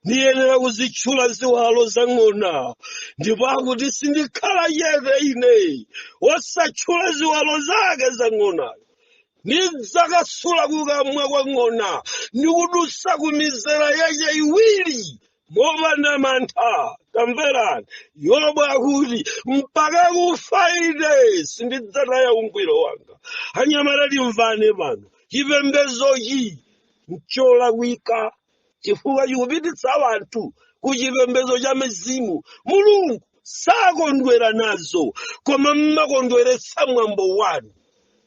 ndiyenera kuzitchula ziwalo za ng'ona. Ndipo akuti sindikhala chete ine wosatchula ziwalo zake za ng'onayo. Ndidzakasula kukamwa kwa ng'ona ndikudusa ku mizera yace iwiri mopanda mantha. Tamverani, Yobu akuti mpaka kufa ine sindidzataya ungwiro wanga. Anyamata, timvane pano. Chipembezochi ncholakwika chifukwa chikupititsa anthu ku chipembedzo cha mizimu. Mulungu sakondwera nazo, koma mmakondweretsa mwambo wanu.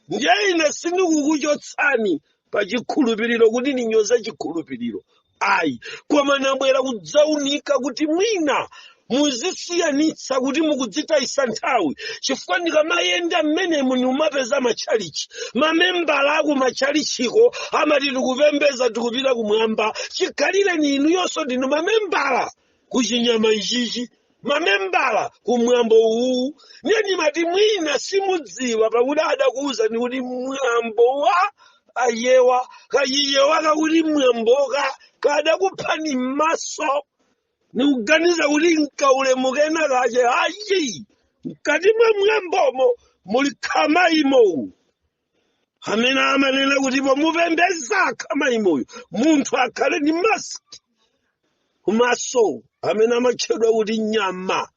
Ndiye ine sindikukuchotsani pa chikhulupiriro kuti ninyoze chikhulupiriro, ayi, koma nabwera kudzaunika kuti mwina muzisiyanitsa kuti mukudzitayisa nthawi, chifukwa ndikamayenda mmenemu nimapeza matchalichi, mamembala aku matchalichiko amati tikupembeza, tikupita kumwamba. Chikhalire ni inu yonso ndinu mamembala kuchinyama ichichi, mamembala kumwambo uwu. Ndiye ndimati mwina simudziwa, pakuti adakuwuzani kuti mwambo wa Ayewa, kachichewa kakuti mwamboka kadakuphani m'maso. Nikuganiza kuti nkaulemu kena kache. Ayi, mkati mwa mwambomo muli khamaimo amene amanena kuti pomupembeza khamaimoyo munthu akhale ndi mask kumaso, amene amatchedwa kuti nyama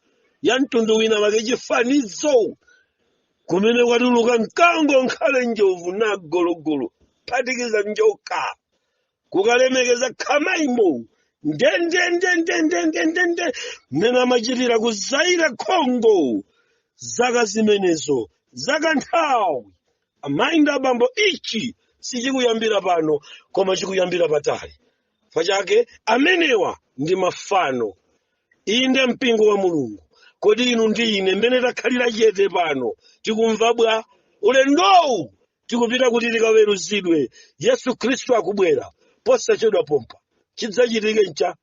ya mtundu wina wake, chifanizo kumene kwatuluka mkango, nkhale, njovu na gologolo, phatikiza njoka, kukalemekeza khamaimo ndendendendendendendende, mmene amachitira ku Zaire, Congo, zaka zimenezo zaka nthawi. Amayi ndi abambo, ichi sichikuyambira pano, koma chikuyambira patali pachake. Amenewa ndi mafano. Inde, mpingo wa Mulungu, kodi inu ndi ine mmene takhalira chete pano tikumva bwa? Ulendowu tikupita kuti tikaweruzidwe. Yesu Khristu akubwera posachedwa pompa. Chidzachitike ncha?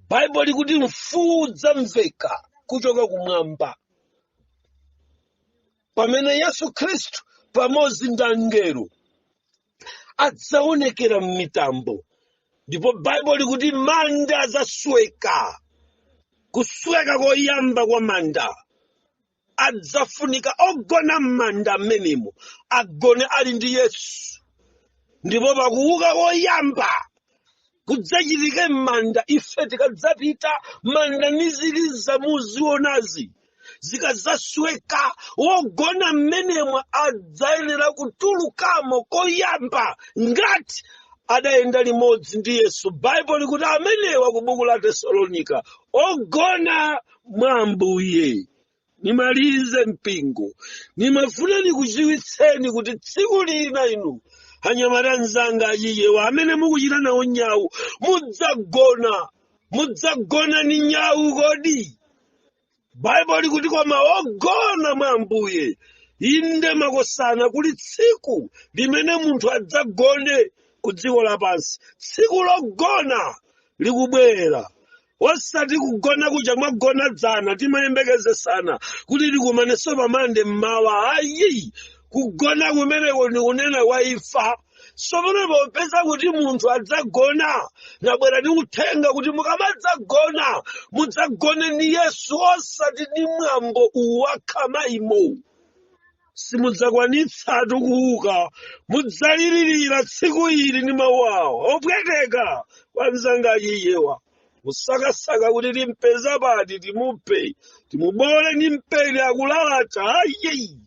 Baibulo likuti mfuwu udzamveka kuchoka kumwamba pamene Yesu Khristu pamodzi ndi angelo adzaonekera m'mitambo, ndipo Baibulo likuti manda adzasweka. Kusweka koyamba kwa manda, adzafunika ogona m'manda amenemo agone ali ndi Yesu. Ndipo pakuuka koyamba kudzachitike m'manda, ife tikadzapita, manda niziliza muzionazi zikadzasweka, wogona mmenemo adzayenera kutulukamo koyamba ngati adayenda limodzi ndi Yesu. Baibulo likuti amenewa ku buku la Tesalonika, ogona mwa Ambuye. Nimalize, mpingo, nimafuna nikudziwitseni kuti tsiku lina inu anyamata anzanga achichewa amene mukuchita nawo nyawu mudzagona, mudzagona ni nyawu. Kodi Baibulo likuti koma ogona mwa Ambuye. Inde makosana, kuli tsiku limene munthu adzagone ku dziko lapansi. Tsiku logona likubwera, osati kugona kuja mwagona dzana, timayembekezesana kuti tikumanenso pamande mmawa. Ayi, kugona kumeneko ndikunena kwa imfa. Sopano popeza kuti munthu adzagona, nabwera ndi uthenga kuti mukamadzagona mudzagone ndi Yesu, osati ndi mwambo uwu wakhamaimo. Simudzakwanitsatu kuuka, mudzalilirira tsiku ili ndi mawu awo opweteka kwa mzanga achichewa, musakasaka kuti timpeza pati, timuphe, timubole ndi mpeni, akulalata. Ayi,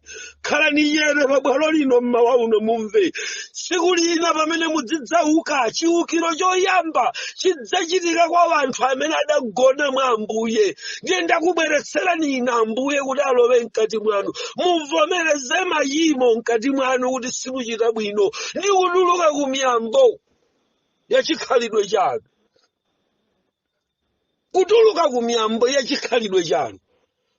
khalani chete pabwalo lino mmawa uno, mumve. Tsiku lina pamene mudzidzauka, chiukiro choyamba chidzachitika kwa anthu amene adagona mwa Ambuye. Ndiye ndakubweretserani ine Ambuye kuti alowe mkati mwanu, muvomereze mayimo mkati mwanu kuti simuchita bwino ndi kutuluka ku miyambo ya chikhalidwe chanu, kutuluka ku miyambo ya chikhalidwe chanu.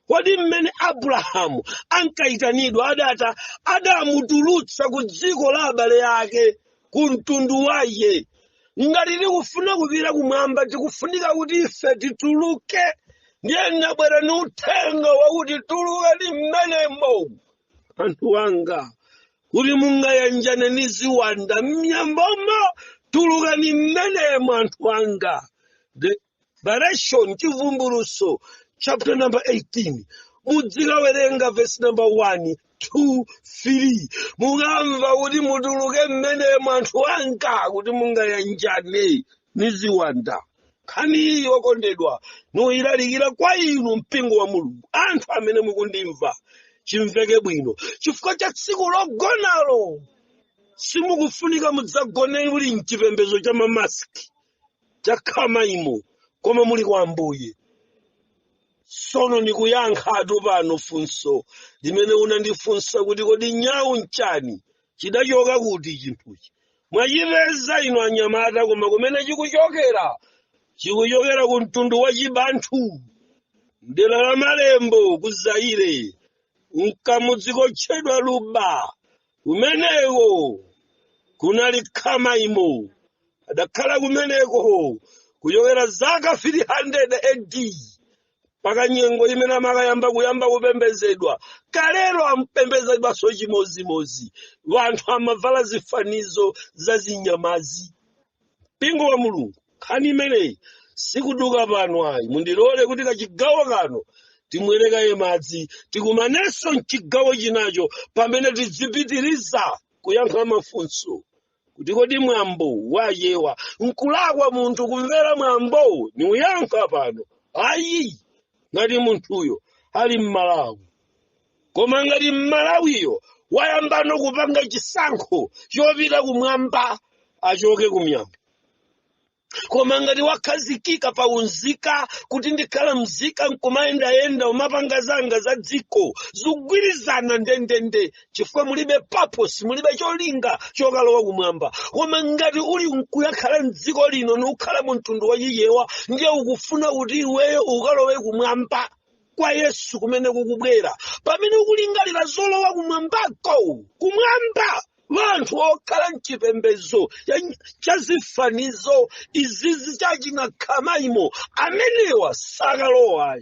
Kodi mmene Abrahamu ankayitanidwa, adata adamutulutsa ku dziko la abale ake, ku mtundu waye? Ngati tikufuna kupita kumwamba, tikufunika kuti ife tituluke. Ndiye ndabwera ni uthenga wakuti tulukani mmenemo, anthu anga, kuti mungayanjane ni ziwanda m'miyambomo. Tulukani mmenemo, anthu anga. The Revelation, Chivumbulutso chapter number 18, mudzikawerenga verse number 1, 2, 3, mukamva kuti mutuluke mmenemo, anthu anga, kuti mungayanjane ni ziwanda. Nkhani iyi, okondedwa, nuyilalikira kwa inu mpingo wa Mulungu, anthu amene mukundimva, chimveke bwino. Chifukwa cha tsiku logonalo, simukufunika mudzagone muli mchipembedzo cha mamaski cha khamaimo, koma muli kwa Ambuye. Sono ndikuyankhatu pano funso limene unandifunsa kuti kodi nyawu nchani, chidachoka kuti chinthuchi? Mwachipeza inu anyamata, koma kumene chikuchokera, chikuchokera ku mtundu wa Chibanthu, dera la Malembo ku Zaire, mkamudzi kotchedwa Luba. Kumeneko kunali khamaimo, adakhala kumeneko kuchokera zaka 300 AD paka nyengo imene amakayamba kuyamba kupembedzedwa. Kalero ampembedzedwanso chimozimozi, wanthu amavala zifanizo za zinyamazi. Mpingo wa Mulungu, nkhani imeneyi Sikuduka pano ayi. Mundilole kuti kachigawo kano timwerekaye madzi, tikumanenso mchigawo chinacho pamene tidzipitiriza kuyankha mafunso kuti kodi mwambo wachewa nkulakwa munthu kumvera mwambo? Niuyankha pano ayi, ngati munthuyo ali mMalawi. Koma ngati mMalawiyo wayambano kupanga chisankho chopita kumwamba, achoke kumyamba. Koma ngati wakhazikika pa unzika kuti ndikhala mzika nkumayendayenda umapanga zanga za dziko, zikugwirizana ndendende, chifukwa mulibe purpose, mulibe cholinga chokalowa kumwamba. Koma ngati uli nkuyakhala mdziko lino niukhala mu mtundu wachichewa, ndiye ukufuna kuti iweyo ukalowe kumwamba kwa Yesu kumene kukubwera, pamene ukulingalira zolowa kumwambako, kumwamba vanthu okhala mchipembedzo cha zifanizo izizi chachinakhamaimo, amenewa sakalowa.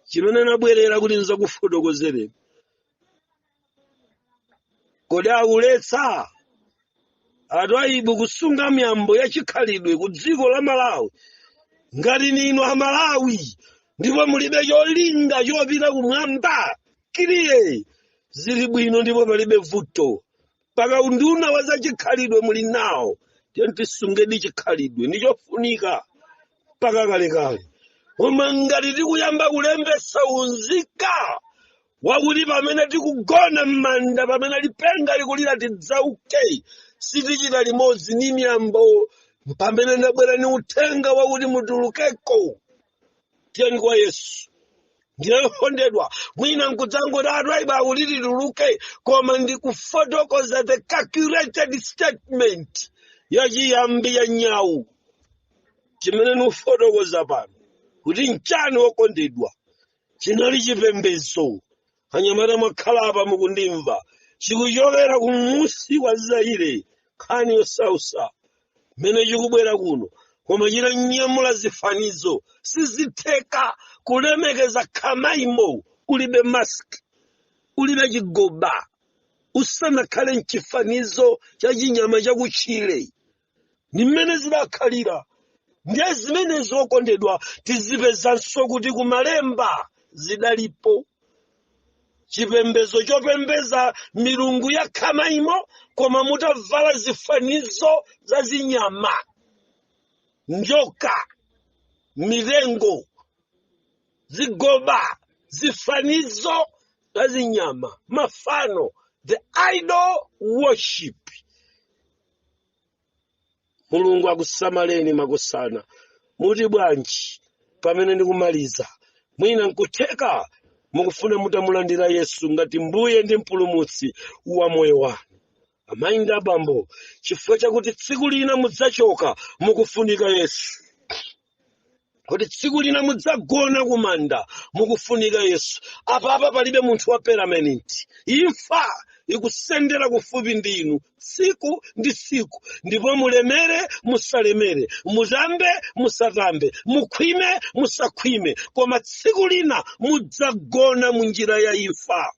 Chimene nabwerera kuti nzakufotokozereni, kodi akuletsa atwaibu kusunga miyambo ya chikhalidwe ku dziko la Malawi? Ngati ninu Amalawi ndipo mulibe cholinga chopita kumwamba, kiliye zili bwino ndipo palibe vuto. Paka unduna wa zachikhalidwe muli nawo, tiye tisungedi chikhalidwe, ndichofunika mpaka kalekale. Koma ngati tikuyamba kulembesa unzika wakuti pamene tikugona m'manda, pamene lipenga likulira tidzauke, sitichita limodzi ni miyambo, pamene ndabwera ni uthenga wakuti mutulukeko, tiyeni kwa Yesu. Ndinakondedwa mwina nkudzangoti atwaiba akuti tituluke, koma ndikufotokoza the calculated statement yachiyambi ya nyawu. Chimene ndikufotokoza pano kuti nchani, wokondedwa? Chinali chipembedzo. Anyamata mwakhala apa mukundimva, chikuchokera kumusi kwa Zaire, nkhani yosausa mmene chikubwera kuno, koma chitanyamula zifanizo. Sizitheka kulemekeza khamaimo ulibe mask, ulibe chigoba, usanakhale mchifanizo cha chinyama chakutchire. Ni mmene zidakhalira. Ndiye zimenezi, okondedwa, tizipezanso kuti kumalemba zidalipo chipembedzo chopembeza milungu ya khamaimo, koma mutavala zifanizo za zinyama, njoka, mitengo, zigoba, zifanizo za zinyama, mafano, the idol worship. Mulungu akusamaleni makosana. Muti bwanji pamene ndikumaliza? Mwina nkutheka mukufuna mutamulandira Yesu ngati Mbuye ndi Mpulumutsi wa moyo wanu, amayi ndi abambo, chifukwa chakuti tsiku lina mudzachoka, mukufunika Yesu, kuti tsiku lina mudzagona kumanda, mukufunika Yesu. Apapa palibe munthu wa permanent. Imfa ikusendera kufupi ndi inu tsiku ndi tsiku, ndipo mulemere musalemere, mutambe musatambe, mukhwime musakhwime, koma tsiku lina mudzagona mu njira ya imfa.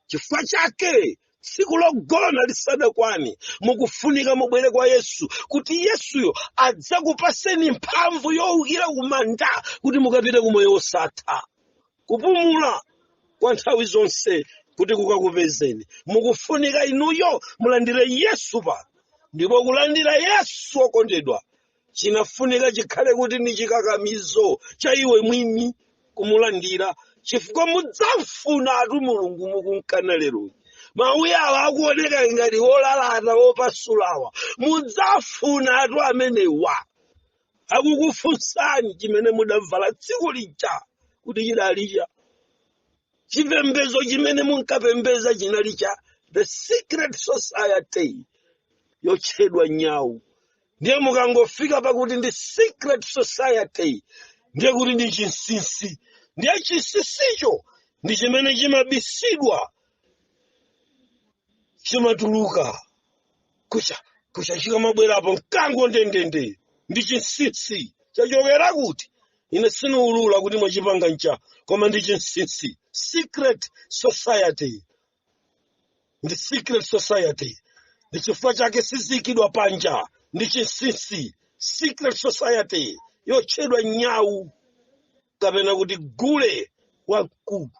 Chifukwa chake tsiku logona lisadakwane, mukufunika mubwere kwa Yesu kuti Yesuyo adzakupaseni mphamvu yowukira kumanda kuti mukapite kumoyo wosatha, kupumula kwa nthawi zonse kuti kukakupezeni. Mukufunika inuyo mulandire Yesu pano. Ndipo kulandira Yesu, okondedwa, chinafunika chikhale kuti ndi chikakamizo cha iwe mwini kumulandira, chifukwa mudzamfuna atu Mulungu mukunkana leroyi. Mawu awa akuoneka ngati wolalata wopasulawa, mudzafuna atu amenewa akukufunsani chimene mudavala tsiku lija kuti chidalicha chipembedzo chimene munkapembeza chinali cha the secret society yotchedwa nyawu. Ndiye mukangofika pakuti ndi secret society, ndiye kuti ndi chinsinsi. Ndiye chinsinsicho ndi chimene chimabisidwa, chimatuluka kucha kucha, chikamabwerapo mkango ndendende. Ndi chinsinsi chachokera kuti ine siniulula kuti mwachipanga ncha, koma ndi chinsinsi, secret society. Ndi secret society, ndi chifukwa chake sizikidwa panja. Ndi chinsinsi, secret society. Yotchedwa nyawu kapena kuti gule wamkulu.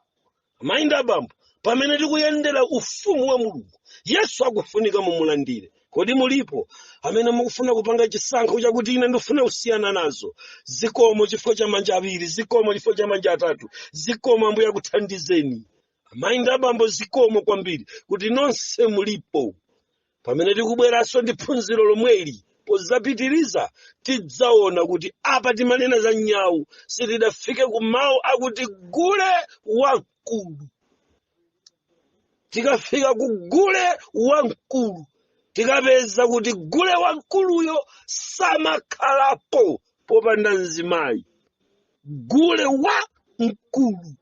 Amayi ndi abambo, pamene tikuyendera ufumu wa Mulungu, Yesu akufunika mumulandire. Kodi mulipo amene mukufuna kupanga chisankho chakuti ine ndifuna kusiyana nazo? Zikomo chifukwa cha manja awiri, zikomo chifukwa cha manja atatu, zikomo. Ambuye akuthandizeni. Amayi ndi abambo, zikomo kwambiri kuti nonse mulipo. Pamene tikubweranso ndi phunziro lomweli pozapitiriza, tidzaona kuti apa timanena za nyawu, sitidafike ku mawu akuti gule wamkulu. Tikafika ku gule wamkulu, tikapeza kuti gule wamkuluyo samakhalapo popanda mzimayi. Gule wa mkulu,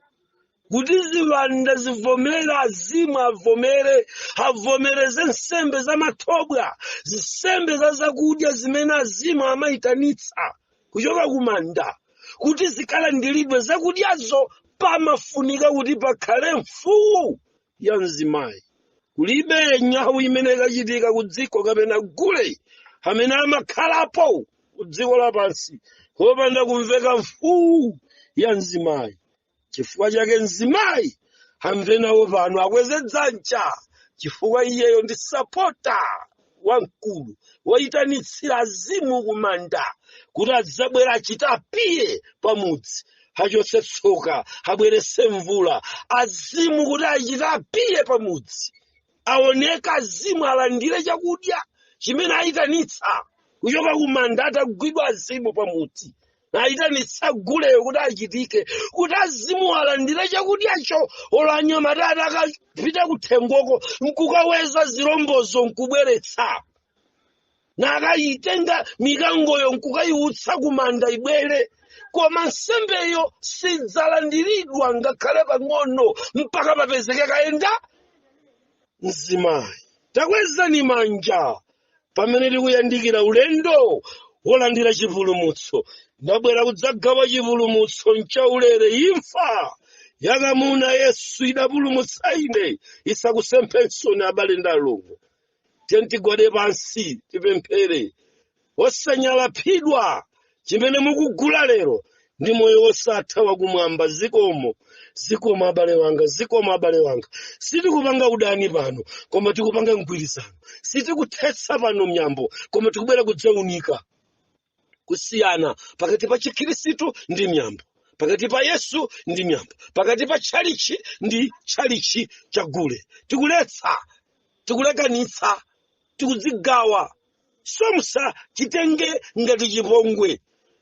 kuti ziwanda zivomere, azimu avomere, avomereze nsembe za mathobwa, nsembe za zakudya zimene azimu amayitanitsa kuchoka kumanda kuti zikalandiridwe zakudyazo, pamafunika kuti pakhale mfuwu ya mzimayi. Kulibe nyawu imene ikachitika ku dziko kapena gule amene amakhalapo ku dziko lapansi popanda kumveka mfuwu ya mzimayi. Chifukwa chake mzimayi amve nawo pano, akweze dzanja, chifukwa iyeyo ndi supporter wamkulu woyitanitsira azimu kumanda kuti adzabwera achite appear pamudzi, achotse tsoka, abwerese mvula. Azimu kuti achite appear pamudzi, aoneka azimu, alandire chakudya chimene ayitanitsa kuchoka kumanda atagwidwa azimu pamudzi, ayitanitsa guleyo kuti achitike, kuti azimu alandire chakudyacho. Olo anyamata atakapita kuthengoko nkukaweza zirombozo, nkubweretsa, nakayitenga mikangoyo nkukayiutsa kumanda ibwere, koma nsembeyo sidzalandiridwa ngakhale pang'ono mpaka papezeke kayenda mzimayi. Takwezani manja pamene tikuyandikira ulendo wolandira chipulumutso. Ndabwera kudzagawa chipulumutso nchaulere. Imfa yakamuna Yesu idapulumutsa ine, isakusempensoni. Abale ndi alongo, tiye tigwade pansi tipemphere. Osanyalaphidwa, chimene mukugula lero ndi moyo wosatha wakumwamba. Zikomo, zikomo abale wanga, zikomo abale wanga. Sitikupanga udani pano, koma tikupanga mgwirizano. Sitikuthetsa pano mnyambo, koma tikubwera kudzaunika kusiyana pakati pa Chikhirisitu ndi mnyambo, pakati pa Yesu ndi mnyambo, pakati pa tchalichi ndi tchalichi chagule. Tikuletsa, tikulekanitsa, tikudzigawa. So musachitenge ngati chipongwe,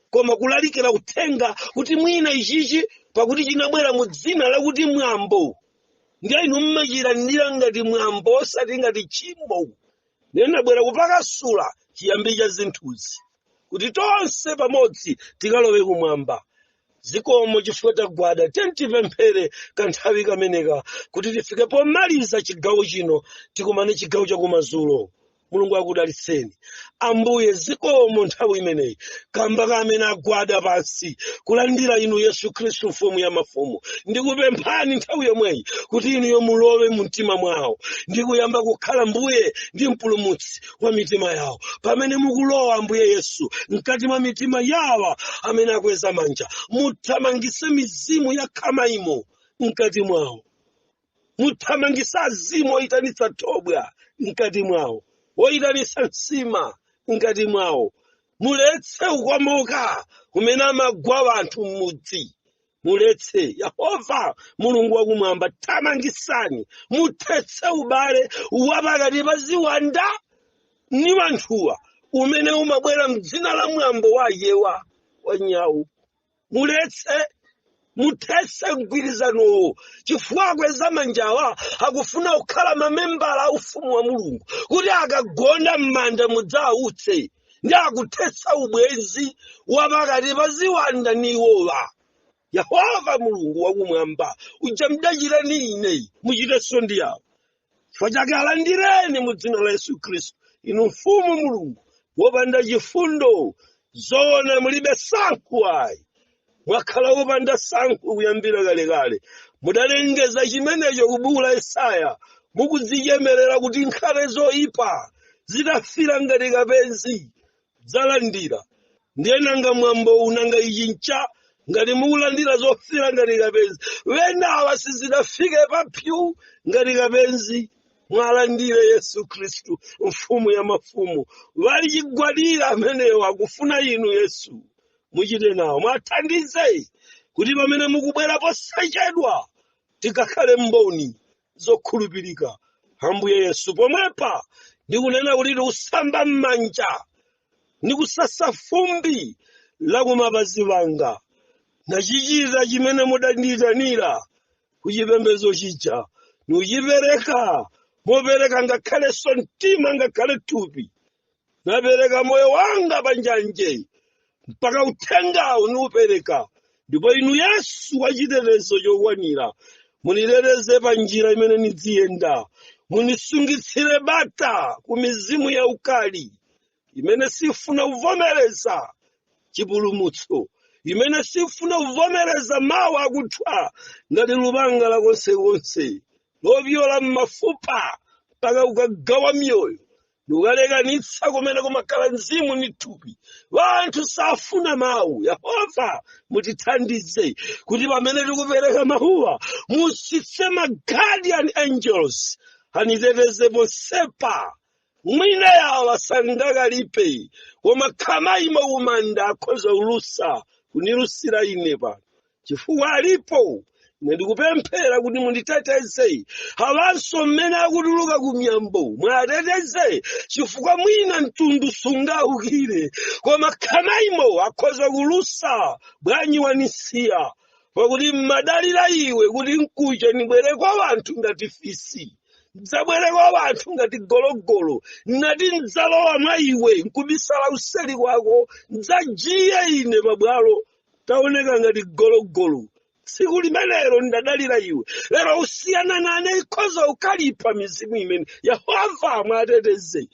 koma kulalikira uthenga kuti mwina ichichi pakuti chinabwera mu dzina lakuti mwambo, ndi inu mmachilandira ngati mwambo osati ngati chimbo. Ndinabwera kupakasula chiyambi cha zinthuzi kuti tonse pamodzi tikalowe kumwamba. Zikomo chifukwa tagwada. Tipemphere kanthawi kameneka kuti tifike pomaliza chigawo chino, tikumane chigawo chakumadzulo. Mulungu akudalitseni. Ambuye, zikomo nthawi imeneyi kamba ka amene agwada pansi kulandira inu Yesu Khristu, Mfumu ya mafumu. Ndikupemphani nthawi yomweyi kuti inuyo mulowe mu mtima mwawo ndi kuyamba kukhala Mbuye ndi Mpulumutsi wa mitima yawo. Pamene mukulowa, Ambuye Yesu, mkati mwa mitima yawa amene akweza manja, muthamangise mizimu ya khamaimo mkati mwawo, muthamangise azimu oyitanitsa thobwa mkati mwawo, oyitanitsa nsima mkati mwawo. Muletse ukomoka umene amagwa anthu m'mudzi, muletse. Yehova Mulungu wakumwamba, thamangisani, muthetse ubale wapakati pa ziwanda ni wanthuwa umene umabwera mdzina la mwambo wa yewa wa nyawu. Muletse, muthetse mgwirizanowo, chifukwa akweza manjawa akufuna kukhala mamembala a ufumu wa Mulungu kuti akagona m'manda mudzautse, ndi akuthetsa ubwenzi wapakati pa ziwanda ni iwowa. Yehova Mulungu wakumwamba, uja mdachitani ine, muchitenso ndi yawo. Chifukwa chake alandireni mu dzina la Yesu Khristu. Inu Mfumu Mulungu wopanda chifundo, zoona mulibe sankho ayi, mwakhala wopanda sankho kuyambira kalekale. Mudalengeza chimenecho ku buku la Yesaya, mukudzichemerera kuti nkhale zoyipa zitafira ngati kapenzi dzalandira. Ndiye nanga mwambo unanga ichi ncha ngati mukulandira zofira ngati kapenzi, wenawa sizidafike papyu ngati kapenzi. Mwalandire Yesu Khristu, mfumu ya mafumu. Wali chigwadira amenewo, akufuna inu Yesu muchite nawo, mwathandize kuti pamene mukubwera posachedwa tikakhale mboni zokhulupirika. Ambuye Yesu, pomwepa ndikunena kuti tikusamba m'manja ndikusasa fumbi la kumapazi wanga. Ndachichita chimene mudandiyitanira kuchipembedzo chija, nikuchipereka mopereka ngakhalenso mtima, ngakhale thupi. Napereka moyo wanga panjanje mpaka uthengawo niupereka. Ndipo inu Yesu wachitetezo chokwanira, muniteteze pa njira imene nidziyenda, munisungitsire bata ku mizimu ya ukali imene sifuna kuvomereza chipulumutso, imene sifuna kuvomereza mawu akuthwa ngati lupanga la konsekonse lopyola m'mafupa mpaka ukagawa miyoyo ndikukalekanitsa kumene kumakhala mzimu ndi thupi. Vanthu safuna mawu. Yehova, mutithandize kuti pamene tikupereka mawuwa musitse ma guardian angels aniteteze ponsepa. Mwina yawo sangakalipe, koma khamaima umanda akhoza ulusa kunilusira ine pano chifukwa alipo. Ine ndikupemphera kuti munditeteze. Awanso mmene akutuluka ku miyambo mwateteze, chifukwa mwina mtundu sungaukire, koma khamaimo akhoza kulusa. Bwanyi wanisiya? Pakuti mmadalira iwe kuti mkucha nibwere kwa wanthu ngati fisi, ndzabwere kwa wanthu ngati gologolo. Nati ndzalowa mwa iwe nkubisala useli kwako, ndzajiye ine pabwalo, taoneka ngati gologolo. Tsiku limenelo ndadalira iwe, lero usiyana nane. Ikhoza ukalipa mizimu imene. Yehova, mwateteze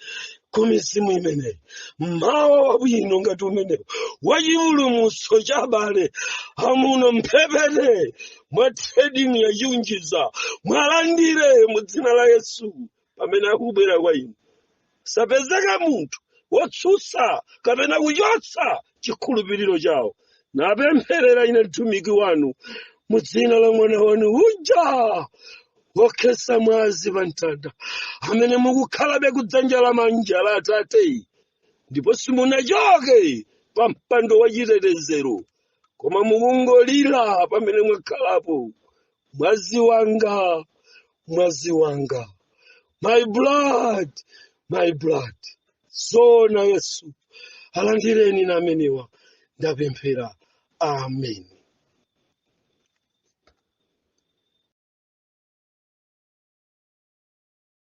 ku mizimu imeneyi. Mmawa wabwino ngati umenewu wachipulumutso cha abale amuno mphepete mwa trading ya Chiunjiza, mwalandire mu dzina la Yesu. Pamene akubwera kwa inu, sapezeka munthu wotsutsa kapena kuchotsa chikhulupiriro chawo. Napempherera ine mtumiki wanu mu dzina la mwana wanu uja wokhetsa mwazi pa mtanda, amene mukukhalabe kudzanja lamanja la Atate, ndipo simunachoke pa mpando wa chitetezero, koma mukungolira pamene mwakhalapo, "Mwazi wanga, mwazi wanga, my blood, my blood." Zona Yesu, alandireni na amenewa. Ndapemphera, amen.